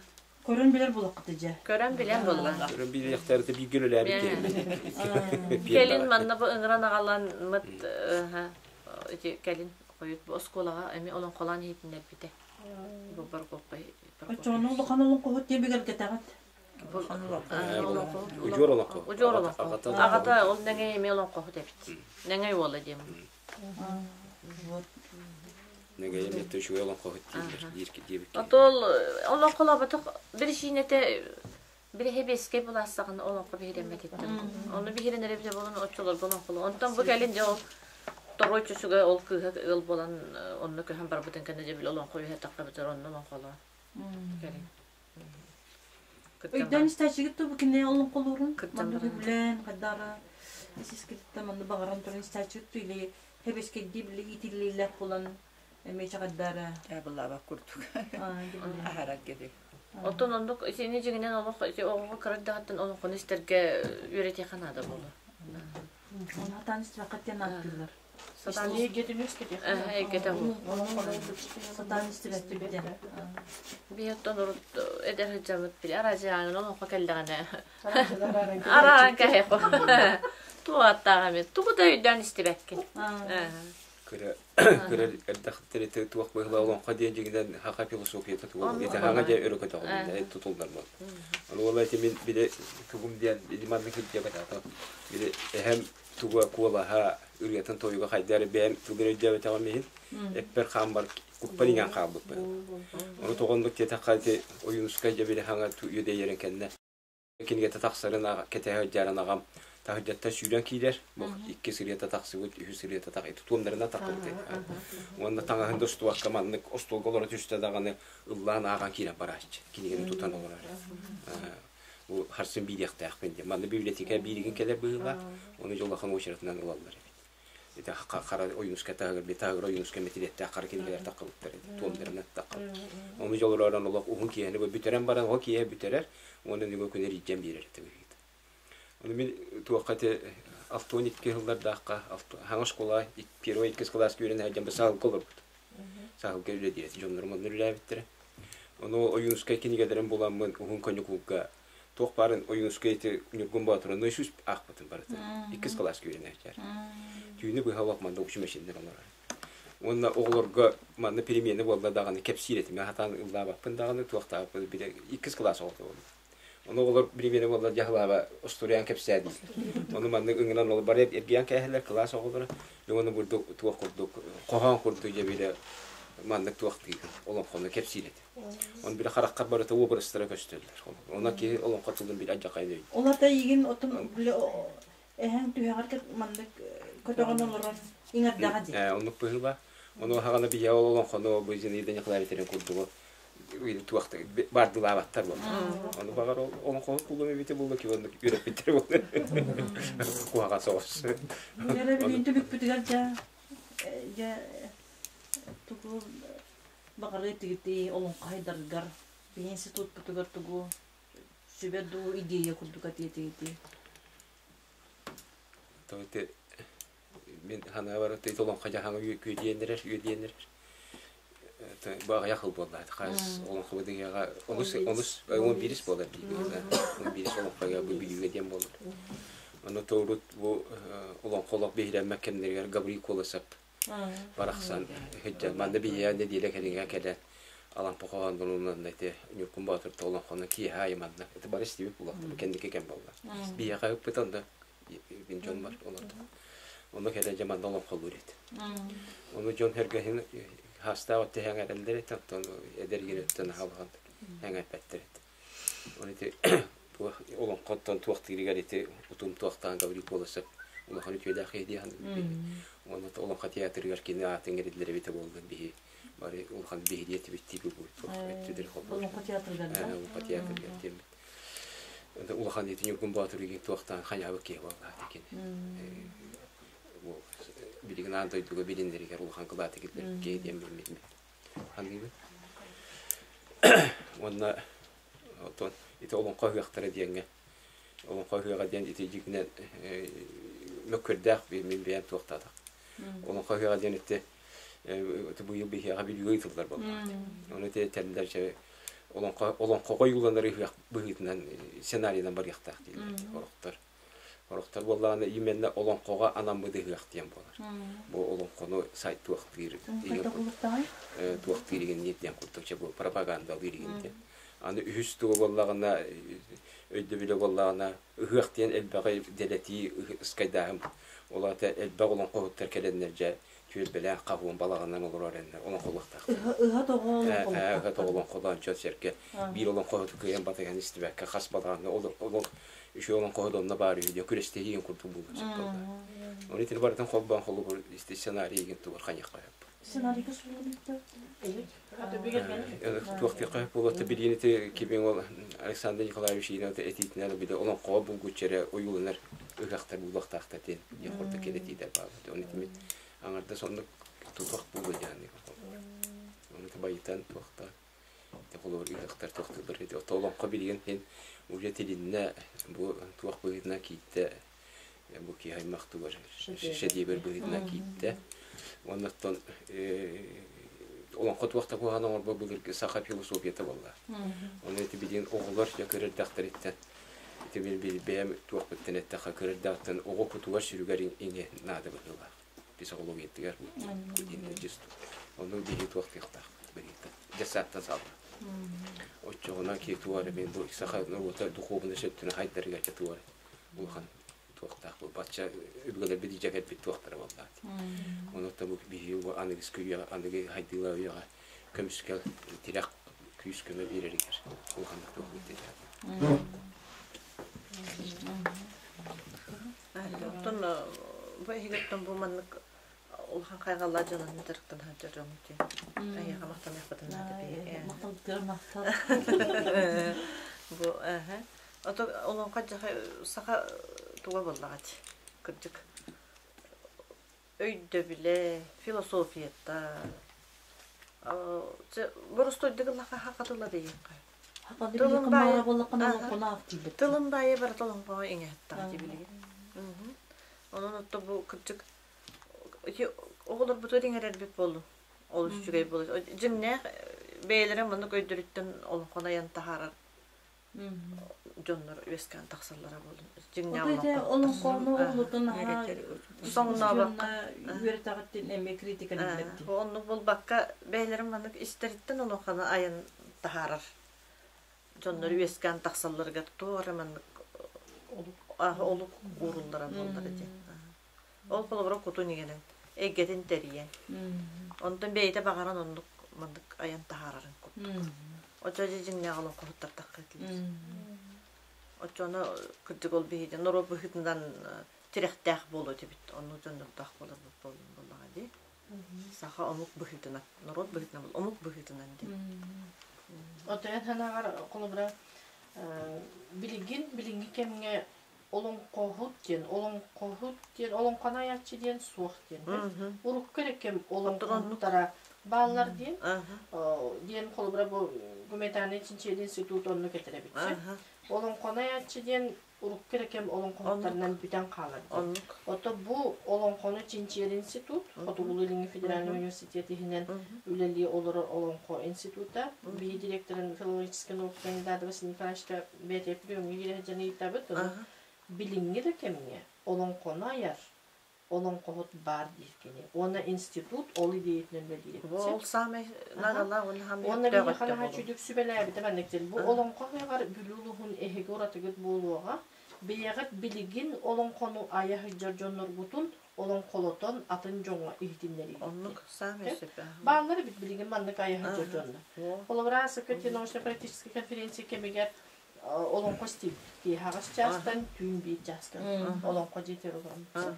Көрөн билэр булаххыт дьэ. Көрөн билэр буолла. Көрөн билиэхтэрэ бииргэ үлэлээбит киһи. Кэлин манна бу ыҥыран аҕалан мыт ити кэлин хойут бу оскуолаҕа эмиэ олоҥхолоон иһитиннэрбитэ. Бу Прокопий. Оччоҕуна улахан олоҥхоһут диэн бигэргэтэҕит. Удьуор олоҥхо. Удьуор олоҥхо. Аҕата ол нэҥэй эмиэ олоҥхоһут эбит. Нэҥэй уола диэн. Нэҥэй эмиэ үчүгэй олоҥхоһут дииллэр диир диэбиккэ. Отол олоҥхолооботох биричиинэтэ бирэһэбиэскэй булаастаҕына олоҥхо биһирэммэтиттэн. Ону биһирэнэр эбитэ буолан оччолорго олоҥхолоо. Онтон бу кэлин дьэ ол тоҕой чучуга ол кыыһа ыал буолан онно көһөн барбытын кэннэ дьэ били олоҥхо үһэ таххабытар онно олоҥхолоо. Кэлин. Өйдөөн истээччигит ту бу кинини олоҥхолуурун манна үбүлээн хайдара сискититтэн манна баҕаран туран истээччигит ту или хэбэскэйдии били иитиллиилээх буолан эмиэ чаҕайдара Дьаабылаабат курдук аһарар киһи. Оттон оннук итини дьиҥинэн олох ити оҕоҕо кыра эрдэҕиттэн олоҥхону истэргэ үөрэтиэххэ наада буолуо. Оны хатаан истибэххит диэн ааттыыллар. Сатаан эйгэтэ Сатаан истибэттибит диэн. Биһи оттон урут эдэр сылдьаммыт били араадьыйаҕынан олоҥхо кэллэҕинэ араан кэһэхо туох аттааҕа эмит тугу да өйдөөн истибэккин. Кыра кыра эрдэхтэрэ туох быһыылаах олоҥхо диэн дьиҥинэн саха философията тугу ити хаҥа дьэ өрө көтөҕүлүннэ тутуллар буолла. Ону уола ити мин били тугум диэн били маннык илдьэбэтэ били эһэм туга куолаһа ырыатын тойуга хайда эрэ бэйэм тылын өйдөөбөтөҕүм иһин эппэр хааммар куппар иҥэн хаалбыппын. Ону тоҕоннук диэтэххэ ити Ойуунускай дьэ били хаҥа үөдэйэрин кэннэ кинигэтэ тахсарын кэтэһэ сылдьарын аҕам таһырдьаттан сүүрэн киирэр бу икки сырыата тахсыбыт үһүс сырыата тах ити туомнарынан таххыбыт уонна таҥаһын да устубакка маннык остуолга олоро түстэ даҕаны ыллаан ааҕан киирэн барааччы кинигэни тутан олорор бу харсын биириэхтээхпин диэн манна библиотека бииригин кэлэр быһыылаах ону дьэ улахан уочаратынан ылаллар эбит ити хара Ойуунускай таһыгар би таһыгар Ойуунускай мэтириэттээх хара кинигэлэр таххыбыттар эти туомнарынан таххабыт ону дьэ олорон олох уһун киэһэни бүтэрэн баран ол киэһэ бүтэрэр уонна нүгө күнэр илдьэн биэрэр этэ быһыыта ону мин туохха ити 62 сыллардаахха хаҥа школа первый иккис кылааска үөрэнэ сылдьан бу саһылга олорбут саһылга үлэлиир дьоннорум онно үлэлээбиттэрэ ону Ойуунускай кинигэлэрин буламмын уһун каникулга. Туох баарын Ойуунускай ити Ньургун Боотуру наизусть аахпытым барытын. Иккис кылааска үөрэнээччилэр. Түүнү быһа олох манна уксу мэшиннэр олорор. Уонна оҕолорго манна перемена буолла даҕаны кэпсиир этим. Хатаан ыллаабаппын даҕаны туохтаабаппын билэ иккис кылаас оҕото буолла. Ону оҕолор перемена буолла дьаһалааба остуоруйаан кэпсээ диир. Ону маннык ыҥыран ол бары эргийэн кээһэллэр кылаас оҕолоро. Ону бурдук туох курдук хоһоон курдук дьэ билэ маннык туохтыыгын олоҥхону кэпсиир этим. Он били хараххар барыта уобарастара көстөллөр. Онон киһи олоҥхо тылын били алдьархайын өйдүүр. Ол ата игин отун били эһэҥ түһэҕэр маннык көтөҕөн олорон иҥэрдэҕэ дии. Ээ, оннук быһыыла. Ону хаҕана биһиэхэ ол олоҥхону бу Зинаида Николаевна курдугу туохта баардылаабаттар буолла. Ону баҕар ол олоҥхоһут буолуом эбитэ буолла ки оннук үөрэппиттэр буолла. Куһаҕан соҕус. Эрэ билиин түбүкпүтүгэр дьэ дьэ тугу Баҕарыы тигитии олоҥхо хайдарыгар биһи институтпутугар тугу сүбэ дуу идея курдук этиэтигитий? То ити мин санаабар ити олоҥхо дьаһаҥа үөдүйэн эрэр үөдүйэн эрэр баҕайах ыл буолла хас олоҥхо быдыгыаҕа онус онус 11 буолар биир 11 олоҥхоҕа бу бүлүүгэ диэн буолар ону тоурут бу олоҥхо олох биһирэммэт кэмнэригэр Гаврил Колосов барахсан сылдьан манна биһиэхэ нэдиэлэ кэриҥэ кэлэн Алампа хоһооннорунан ити Ньургун Боотур олоҥхону киэһэ аайы манна ити бары истибит буолуохтара кэнники кэм буолла биһиэхэ ыппыт онно мин дьон бар олордум ону кэлэн дьэ манна олоҥхолуур этэ ону дьон сэргэһин хаастаах өттө эҥэрэллэр этэ оттон эдэр өттөн аһалҕан эҥэрпэттэр этэ Оны ити олоҥхоттон туохтыырыгар ити утум туохтаан Гаврил Колосов улахан үтүөлээх киһи дии саныыбын. Уонна олоҥхо театрыгар кини аатын иҥэриллэр эбитэ буоллар биһи бары улахан биһириэ этибит дии бу өттүлэри холбоор. Олоҥхо театрыгар да? Олоҥхо театрыгар диэммит. Улахан ити Ньургун Боотур туохтаан хайаабыт киһи буоллаҕа кини. Билигин аан дойдуга билиннэригэр улахан кылааты киллэрбит киһи диэн билиммит. Саныыбын. Уонна оттон ити олоҥхо ыһыахтара диэҥҥэ олоҥхо ыһыаҕа диэн ити дьиҥинэн мөккүөрдээх мин бэйэм туохтаатах. Олоҥхо ыһыаҕа диэн ити быйыл биһиэхэ Бүлүүгэ ыытыллар буоллаҕа. Ону ити этэллэр дьэ олоҥхо олоҥхоҕо ойууланар ыһыах быһыытынан сценарийынан барыахтаах дииллэр сорохтор. Сорохтор буоллаҕына именно олоҥхоҕо анаммыт ыһыах диэн буолар. Бу олоҥхону сайт туохтыыр туохтыыр игин диэн курдук чэ бу пропагандалыыр игин диэн. Аны үһүс туга буоллаҕына өйдөбүлэ буоллаҕына ыһыах диэн элбэҕи дэлэтии ыскайдааһын ол аата элбэх олоҥхоһуттар кэлэннэр дьэ түөлбэлээх хаһуон балаҕанынан олорор эрэннэр олоҥхолуохтаахтар. Ыһа тоҕо олоҥхолуохтаахтар. Ыһа тоҕо олоҥхолоон дьон сэргэ биир олоҥхоһуту кыайан батыһан истибэккэ хас балаҕаҥҥа олох үчүгэй олоҥхоһут онно баар үһү диэн күрэстэһии курдук буолуон сөп буолла. Оны итини барытын холбоон холобур сценарий игин тугар ханьахха сөп. Сценарийга суруйбуттар. Туохтуохха сөп буолуо билиини ити кимиҥ ол Александр Николаевич Ина этиитинэн били олоҥхоҕо булгуччу эрэ ойууланар ыһыахтар буолуохтаахтар диэн диэн курдук этиитэр бааллар. Оны итими аҥардас оннук тутах буолуо диэн Оны байытан туохта холобур ыһыахтар туохтууллар ити ото олоҥхо билигин иһин уже тилиннэ бу туох быһыытынан киирдэ бу киһи аймах тугар шедевр быһыытынан киирдэ оннуттан олоҥхо туох да куһаҕан оҥорбот былыргы саха философията буолла ону ити билигин оҕолор дьэ көрөрдөхтөрүттэн ити мин бэйэм туохпуттан эттэххэ көрөрдөөхтөн оҕо кутугар сүрүгэр иҥэ наада быһыылаах психологиятыгар ону биһи туохтуохтаах быһыыта дьассааттан салла оччоҕуна ки туора мин бу саха норуота духуобунай сөттүнэ хайдарыгар дьэ туора улахан туохтаах бу бачча өбүгэлэрбит илдьэ кэлбит туохтара буоллаат онуота бу биһиги бу аныгыскы үйэҕэ аныгы хайдыылаах үйэҕэ көмүскэл тирэх күүс көмө биэрэригэр улаханнык туох Оттон бу эһигиттэн бу маннык улахан хайҕаллаах дьыаланы дьарыктана сылдьар дьоҥҥут дии. Эһиэхэ махтаныахпытын наада биһиги. Махталгытыгар махтал. Бу эһэ. Ото олоҥхо саха туга буоллаҕа дии. Кырдьык өйдөбүлэ, философията. Боростуойдук ыллахха хахатылла диэххэ. Тылын баайа буоллаххына олоҥхону аахтыыбыт. Тылын баайа барыта олоҥхоҕо иҥэһэттэҕэ дии билигин. Онон отто бу кырдьык ити оҕолорбутугар иҥэрэрбит буоллун. Олус үчүгэй буолар. Дьиҥнээх бэйэлэрэ маннык өйдөрүттэн олоҥхону айан таһаарар. Дьоннор үөскээн тахсаллара буолун. Дьиҥнээх олоҥхону олутун соҥнообокко үөрэтэҕиттин эмиэ критикалииллэрдин. Оннук булбакка бэйэлэрин маннык истэриттэн олоҥхону айан таһаарар дьоннор үөскээн тахсалларыгар туох эрэ маннык олук ууруллара буоллар ити. Ол холобура кутун иҥэрэн, эйгэтин тэрийэн. Онтон бэйэтэ баҕаран оннук маннык айан таһаарарын курдук. Оччо дьиҥнээх олоҥхоһуттар тахха этилэр. Оччону кырдьык ол биһиги норуот быһыытынан тирэхтээх буолуо этибит. Оннук дьоннордоох буоларбыт буоллаҕа дии. Саха омук быһыытынан, норуот быһыытынан, омук быһыытынан диэн. Отойон санааҕар холобура билигин билиҥҥи кэмҥэ олоҥхоһут диэн олоҥхоһут диэн олоҥхону айааччы диэн суох диэн урукку эрэ кэм олоҥхоһуттара бааллар диэн диэн холобура бу гуманитарнай чинчийэр институт оннук этэр эбит олоҥхону айааччы диэн урукку эрэ кэм олоҥхоһуттарынан бүтэн хаалар диэн ото бу олоҥхону чинчийэр институт Хотугулуу-Илиҥҥи федеральнай университет иһинэн үлэлии олорор олоҥхо института биһи директорын филологическай наука кандидата Василий Николаевичка бэйэтэ приемҥа киирэ сылдьан ыйытабыт. Ону билиҥҥи да кэмҥэ олоҥхону айар олоҥхоһут баар диир кини. Уонна институт ол идиэйэтинэн үлэлиир. Ол саамай наадалаах уонна хаамай Уонна биһиэхэ наһаа үчүгдүк сүбэлээбитэ маннык диэн. Бу олоҥхо ыһыаҕар Бүлүү улууһун эһиги уратыгыт буолуоҕа. Бэйэҕит билигин олоҥхону айа сылдьар дьонноргутун олоҥхолотон атын дьоҥҥо иһитиннэриигит. Оннук саамай сөп. Бааллар эбит билигин маннык айа сылдьар дьоннор. Холобура, Сыкыти научно-практическай конференция кэмигэр олоҥхо истибит. Киэһэҕэс чаастан түүн биир чааска олоҥхо дьиэтигэр олороммут.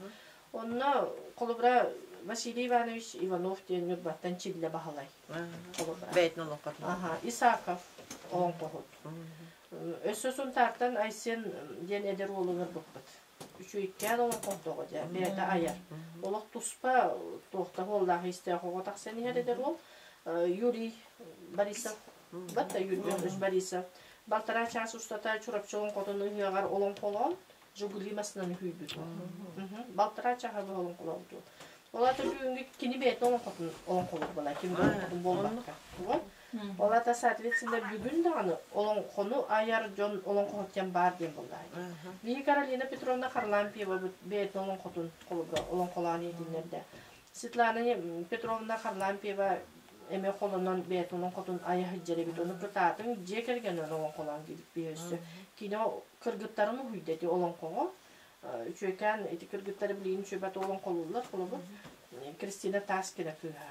Онно холобура Василий Иванович Иванов диэн Ньурбаттан Чиллэ Баһылай. Холобура. Бэйэтин олоҥхотун. Аха, Исаков олоҥхоһут. Өссө Сунтаартан Айсен диэн эдэр уолу ыҥырбыппыт. Үчүгэйкээн олоҥхоһдоҕо дьэ, бэйэтэ айар. Олох туспа туохта уоллаах истээх оҕо тахсан иһэр эдэр уол. Юрий Борисов, батта Юрий Иванович Борисов балтараа чаас устата Чурапчы олоҥхотун ыһыаҕар олоҥхолоон Жигули массыынаны үһүйбүт уол. Балтараа чааһы быһа олоҥхолообут уол. Ол аата бүгүҥҥү кини бэйэтин олоҥхотун олоҥхолуур буолар, ким да олоҥхотун буолбакка. Ол аата, соответственно, бүгүн даҕаны олоҥхону айар дьон олоҥхоһут диэн баар диэн буоллаҕа. Биһиги Каролина Петровна Харлампьева бэйэтин олоҥхотун холобура олоҥхолоон иһитиннэрдэ. Светлана Петровна Харлампьева эмиэ холонон бэйэтин олоҥхотун айа сылдьар эбит. Ону кытаатыҥ дьиэ кэргэнинэн олоҥхолоон диэбит биһи өссө. Кини кыргыттарын уһуйда ити олоҥхоҕо. Үчүгэйкээн ити кыргыттары билигин үчүгэйбэт олоҥхолууллар холобур Кристина Таскина кыыһа.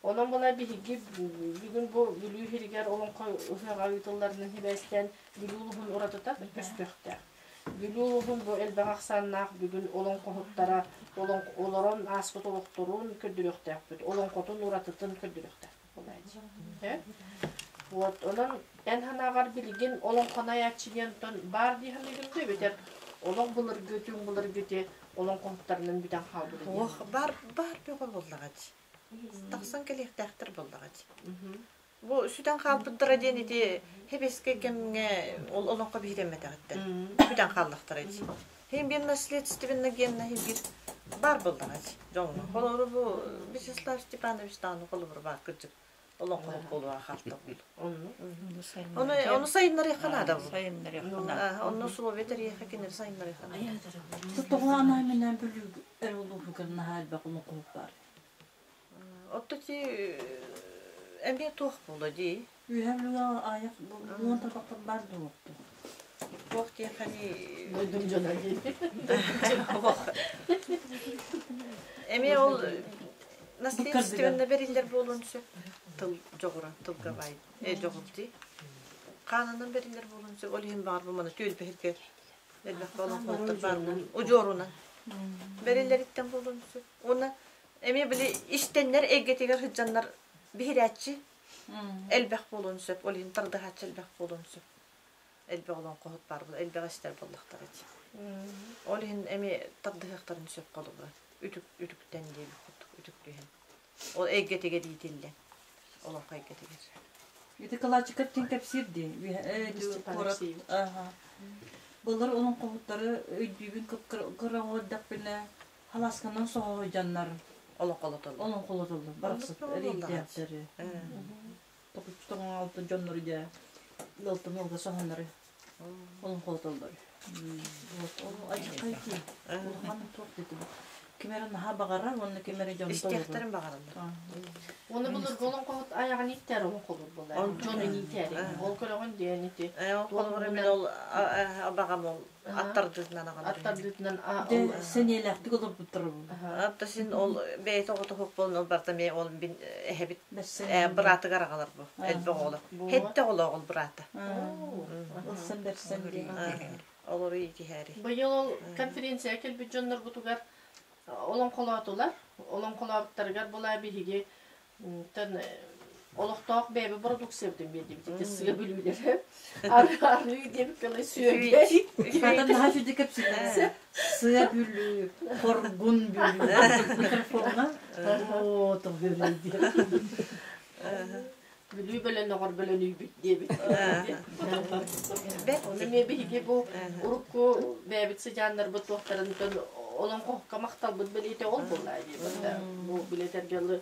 Онон була биһиги бүгүн бу Бүлүү иһигэр олоҥхо ыһыаҕа ыытылларынан сибээстээн Бүлүү улууһун уратыта көстүөхтээх. Бүлүү улууһун бу элбэх ахсааннаах бүгүн олоҥхоһуттара олорон ааспыт олохторун көрдөрүөхтээхпит, олоҥхотун уратытын көрдөрүөхтээхпит буолааччы. Вот, онон эн санааҕар билигин олоҥхону айааччы диэн баар дии саныыгын да эбэтэр олох былыргы, түҥ былыргы ити олоҥхоһуттарынан бүтэн хаалбыта диэн. Ох, бар бар бөҕө буоллаҕа дии. Тахсан кэлиэхтээхтэр буоллаҕа дии. Бу сүтэн хаалбыттара диэн ити хэбэскэй кэмҥэ ол олоҥхо биһирэммэтэҕиттэн бүтэн хааллахтара дии. Хин биир наследственно генна хин биир бар буоллаҕа дии дьоҥҥо. Холобур бу Вячеслав Степанович даҕаны холобур баар кырдьык олоҥхоһут буолуоҕа хаалта Онну Ону ону сайыннарыахха наада бу. Сайыннарыахха наада. Онно условия тэрийиэхэ кинилэри сайыннарыахха наада. Тоҕо анаан-минээн Бүлүү эр улууһугар наһаа элбэх олоҥхоһут баар. Отто ти эмиэ туох буолла дии? Үөһээ Бүлүүгэ аайах уон тарбахтар баар дуо? Туох диэхэни Дойдум дьоно дии. Эмиэ ол наследственно бэриллэр буолуон сөп. Тыл дьоҕура, тылга баай дьоҕур дии. Хаанынан бэриллэр буолуон сөп. Ол иһин баҕар бу маны түөлбэһиргэ элбэх олоҥхоһуттар баар удьуорунан бэриллэриттэн буолуон сөп. Уонна эмиэ били истэннэр эйгэтигэр сылдьаннар биһирээччи элбэх буолуон сөп. Ол иһин тардыһааччы элбэх буолуон сөп. Элбэх олоҥхоһут баар буолла, элбэх истэр буоллахтара дии. Ол иһин эмиэ тардыһыахтарын сөп холобура. Үтүк үтүктэн диэбит курдук үтүктүһэн. Ол эйгэтигэр иитиллэн. Олоҥхо эйгэтигэр. Ити кылааччыкар тин кэпсиир дии. Куорат. Былыр олоҥхоһуттары өйдүүбүн кып-кыра оҕо эрдэхпинэ халаасканан соһоһойдьаннар Олоҥхолотоллор. Олоҥхолотоллор. Барахсат рейдээхтэри. Токуччу тоҥоҥалта дьоннору дьэ. Ыалтан ыалга соһоннору олоҥхолотоллор. Вот ол адьырхай дии. Улахан туох дии бу. Ким эрэ наһаа баҕарар уонна ким эрэ дьон Истиэхтэрин баҕараллар. Оны былыргы олоҥхоһут айаҕын ииттэр олоҥхолуур буолар. Дьонун иитээри. Ол көрөҕүн диэн ити. Холобура мин ол баҕам ол аттардыытынан аҕалар. Аттардыытынан Сэниэлээхтик олорбуттар Атта син ол бэйэтэ оҕото суох буолан ол барыта эмиэ ол бин эһэбит быраатыгар аҕалар бу элбэх оҕолор. Һэттэ оҕолоох ол быраата. Ылсан бэрсэн диэн. Олору иитиһээри. Быйыл ол конференция кэлбит дьоннорбутугар олоҥхолоотулар. Олоҥхолообуттарыгар була биһиги олохтоох бэйэбэ бородууксуйабытын биэрдибит ити сыа бүлүүлэрэ арыы диэбиккэ сүөгэй Хата наһаа үчүгэй кэпсэтэр. Сыа бүлүү, хоргун бүлүү. Микрофоҥҥа оо тоҕо диэн. Бүлүү бөлөнөҕөр бөлөнүйбүт диэбит. Ону эмиэ биһиги бу урукку бэйэбит сыдьааннарбыт туохтарын олоҥхоһукка махталбыт бэлиэтэ ол буолла диэбит. Бу билэтэргэ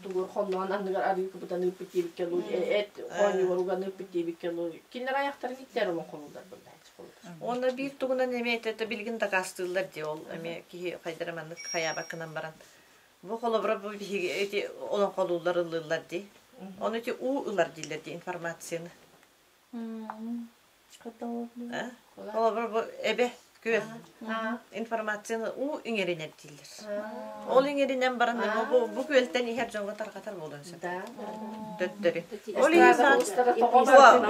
тугур хонноон анныгар арыы кыбытан ыыппыт диэбиккэ лу эт хоонньугар уган ыыппыт диэбиккэ лу кинилэр айахтарын иттэр олоҥхолууллар буолла. Уонна биир тугунан эмиэ это билигин дакаастыыллар дии ол эмиэ киһи хайдара маннык хайаабаккынан баран Бу холобура бу биһиги эти олоҥхолууллар ыллыыллар дии. Ону ити уу ылар дииллэр дии информацияны. Холобура бу эбэ күөл информацияны уу иҥэринэр дииллэр. Ол иҥэринэн баран бу, бу күөлтэн иһэр дьоҥҥо тарҕатар буолуон сөп. Төттөрү. Ол иһин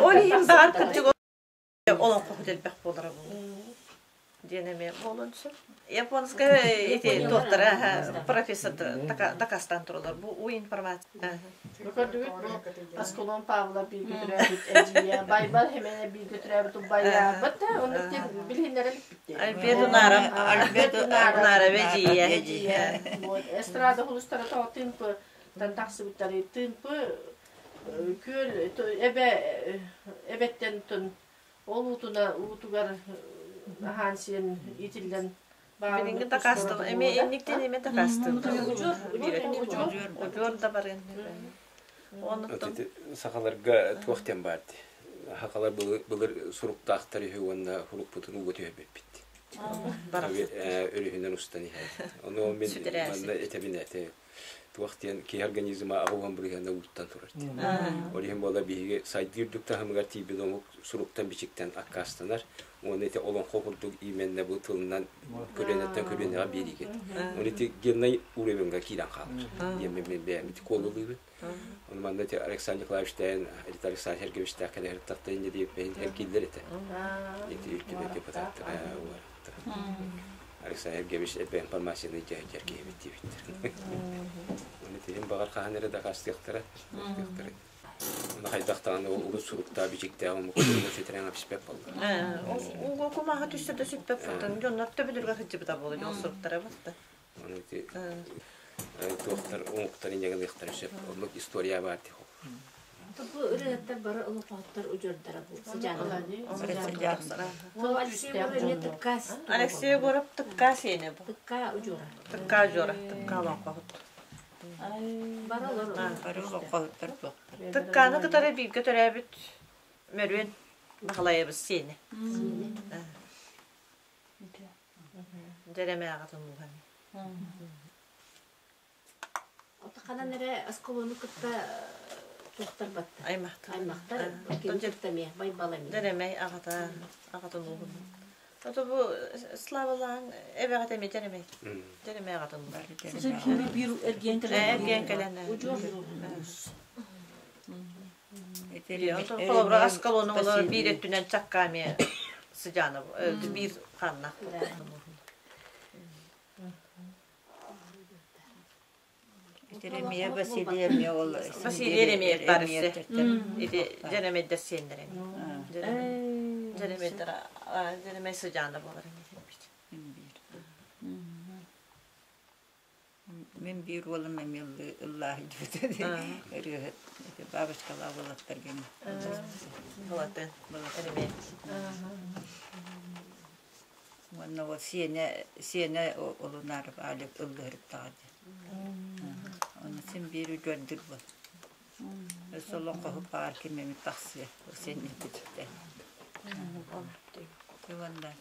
ол иһин баар кырдьык олоҥхоһут элбэх буолара буолуо диэн эмиэ буолуон сөп. Японская эти туохтара профессор дакаастаан тураллар. Бу у информация. Бу көрдүгүт бу Аскалон Павлов бииргэ төрөөбүт эдьиийэ, Байбал Хемене бииргэ төрөөбүт убайаабыт да оннук билиһиннэрэ иликпит. Альберт Унаров Альберт Унаров эдьиийэ. Вот эстрада хулустара тоҕо тыымпы тахсыбыттары тыымпы күөл эбэ эбэттэн ол уутуна уутугар аһаан сиэн итиллэн Билиҥҥи дакаастыл эмиэ инниктэн эмиэ дакаастыыллар. Удьуор удьуор да барыан Онуттан сахаларга туох диэн баар дии. Сахалар былыр суруктаахтар үһү уонна сурукпутун ууга түһэрбиппит. Өрүһүнэн устан иһэр. Ону мин манна этэбин этэ туох диэн киһи организма аҕа бырыһыана ууттан турар диэн. Ол иһин буола биһиги сайдыы үрдүк таһымыгар тиийбит омук суруктан-бичиктэн аккаастанар уонна ити олоҥхо курдук именно бу тылынан көлүөнэттэн көлүөнэҕэ биэриигит. Оны ити геннай уровеньга киирэн хаалар. Диэн мен бэйэм ити куолулуубун. Оны манна ити Александр Николаевичтаан, Рита Александр Сергеевичтаах кэлэ сырыттахта инде диэппэһин эргиллэр этэ. Ити үрдүбэ депутаттара Александр Сергеевич элбэх информацияны дьаһайар киһибит диэбиттэр. Оны тиһин баҕар хаһан эрэ дакаастыахтара. Оны хайдах даҕаны ол урут суруктаах бичиктээх омук сүтэрэн эписпэт буолла. Ууга кумааҕы түстэ да сүппэт фотон дьоннор төбөлөргө сылдьыбыта буолуо дьон суруктара батта. Оны ити туохтар омуктар инньэ сөп. Оннук история баар Бу ырыаттар бары олохоттор удьуордара бу сыдьааннар. Ол Алексей Егоров эмиэ тыкка Алексей Егоров тыкка сиэнэ бу. Тыкка удьуора. Тыкка удьуора, тыкка олоҥхоһут. Бары олор Бары олоҥхоһуттар туохтар. Тыкканы кытары бииргэ төрөөбүт Мөрүөн Баһылайабыс сиэнэ. Дьэрэмэ аҕатын ууһа. Ханан эрэ осколону кытта туохтар батта. Аймахтар. Аймахтар ким эмиэ Байбал эмиэ. Дьэрэмэй аҕата аҕатын ууһун. Ото бу Славалаан эбэҕит эмиэ Дьэрэмэй. Дьэрэмэй аҕатын ууһун. Биир эргиэн кэлэн. Эргиэн кэлэн. Удьуор. Холобура Аскалону олор биир өттүнэн чакка эмиэ сыдьаана биир ханна. Еремея Василий эмиэ ол Василий Еремеев бар өссө. Ити Дьэрэмэйдэр сиэннэрэ. Дьэрэмэйдэр Дьэрэмэй сыдьаана буолар Мин биир уолум эмиэ ыллааһыйбыт ырыаһыт бабочкалаах уолаттар гэн Балатын Еремей. Уонна ол сиэнэ сиэнэ олунаар Алик ыллыһырыттаҕа дии. Оны син биир үтүөрдүр бол. Өссө олоҥхоһут баҕар ким эмит тахсыа сиэннэрбититтэн. Иванна.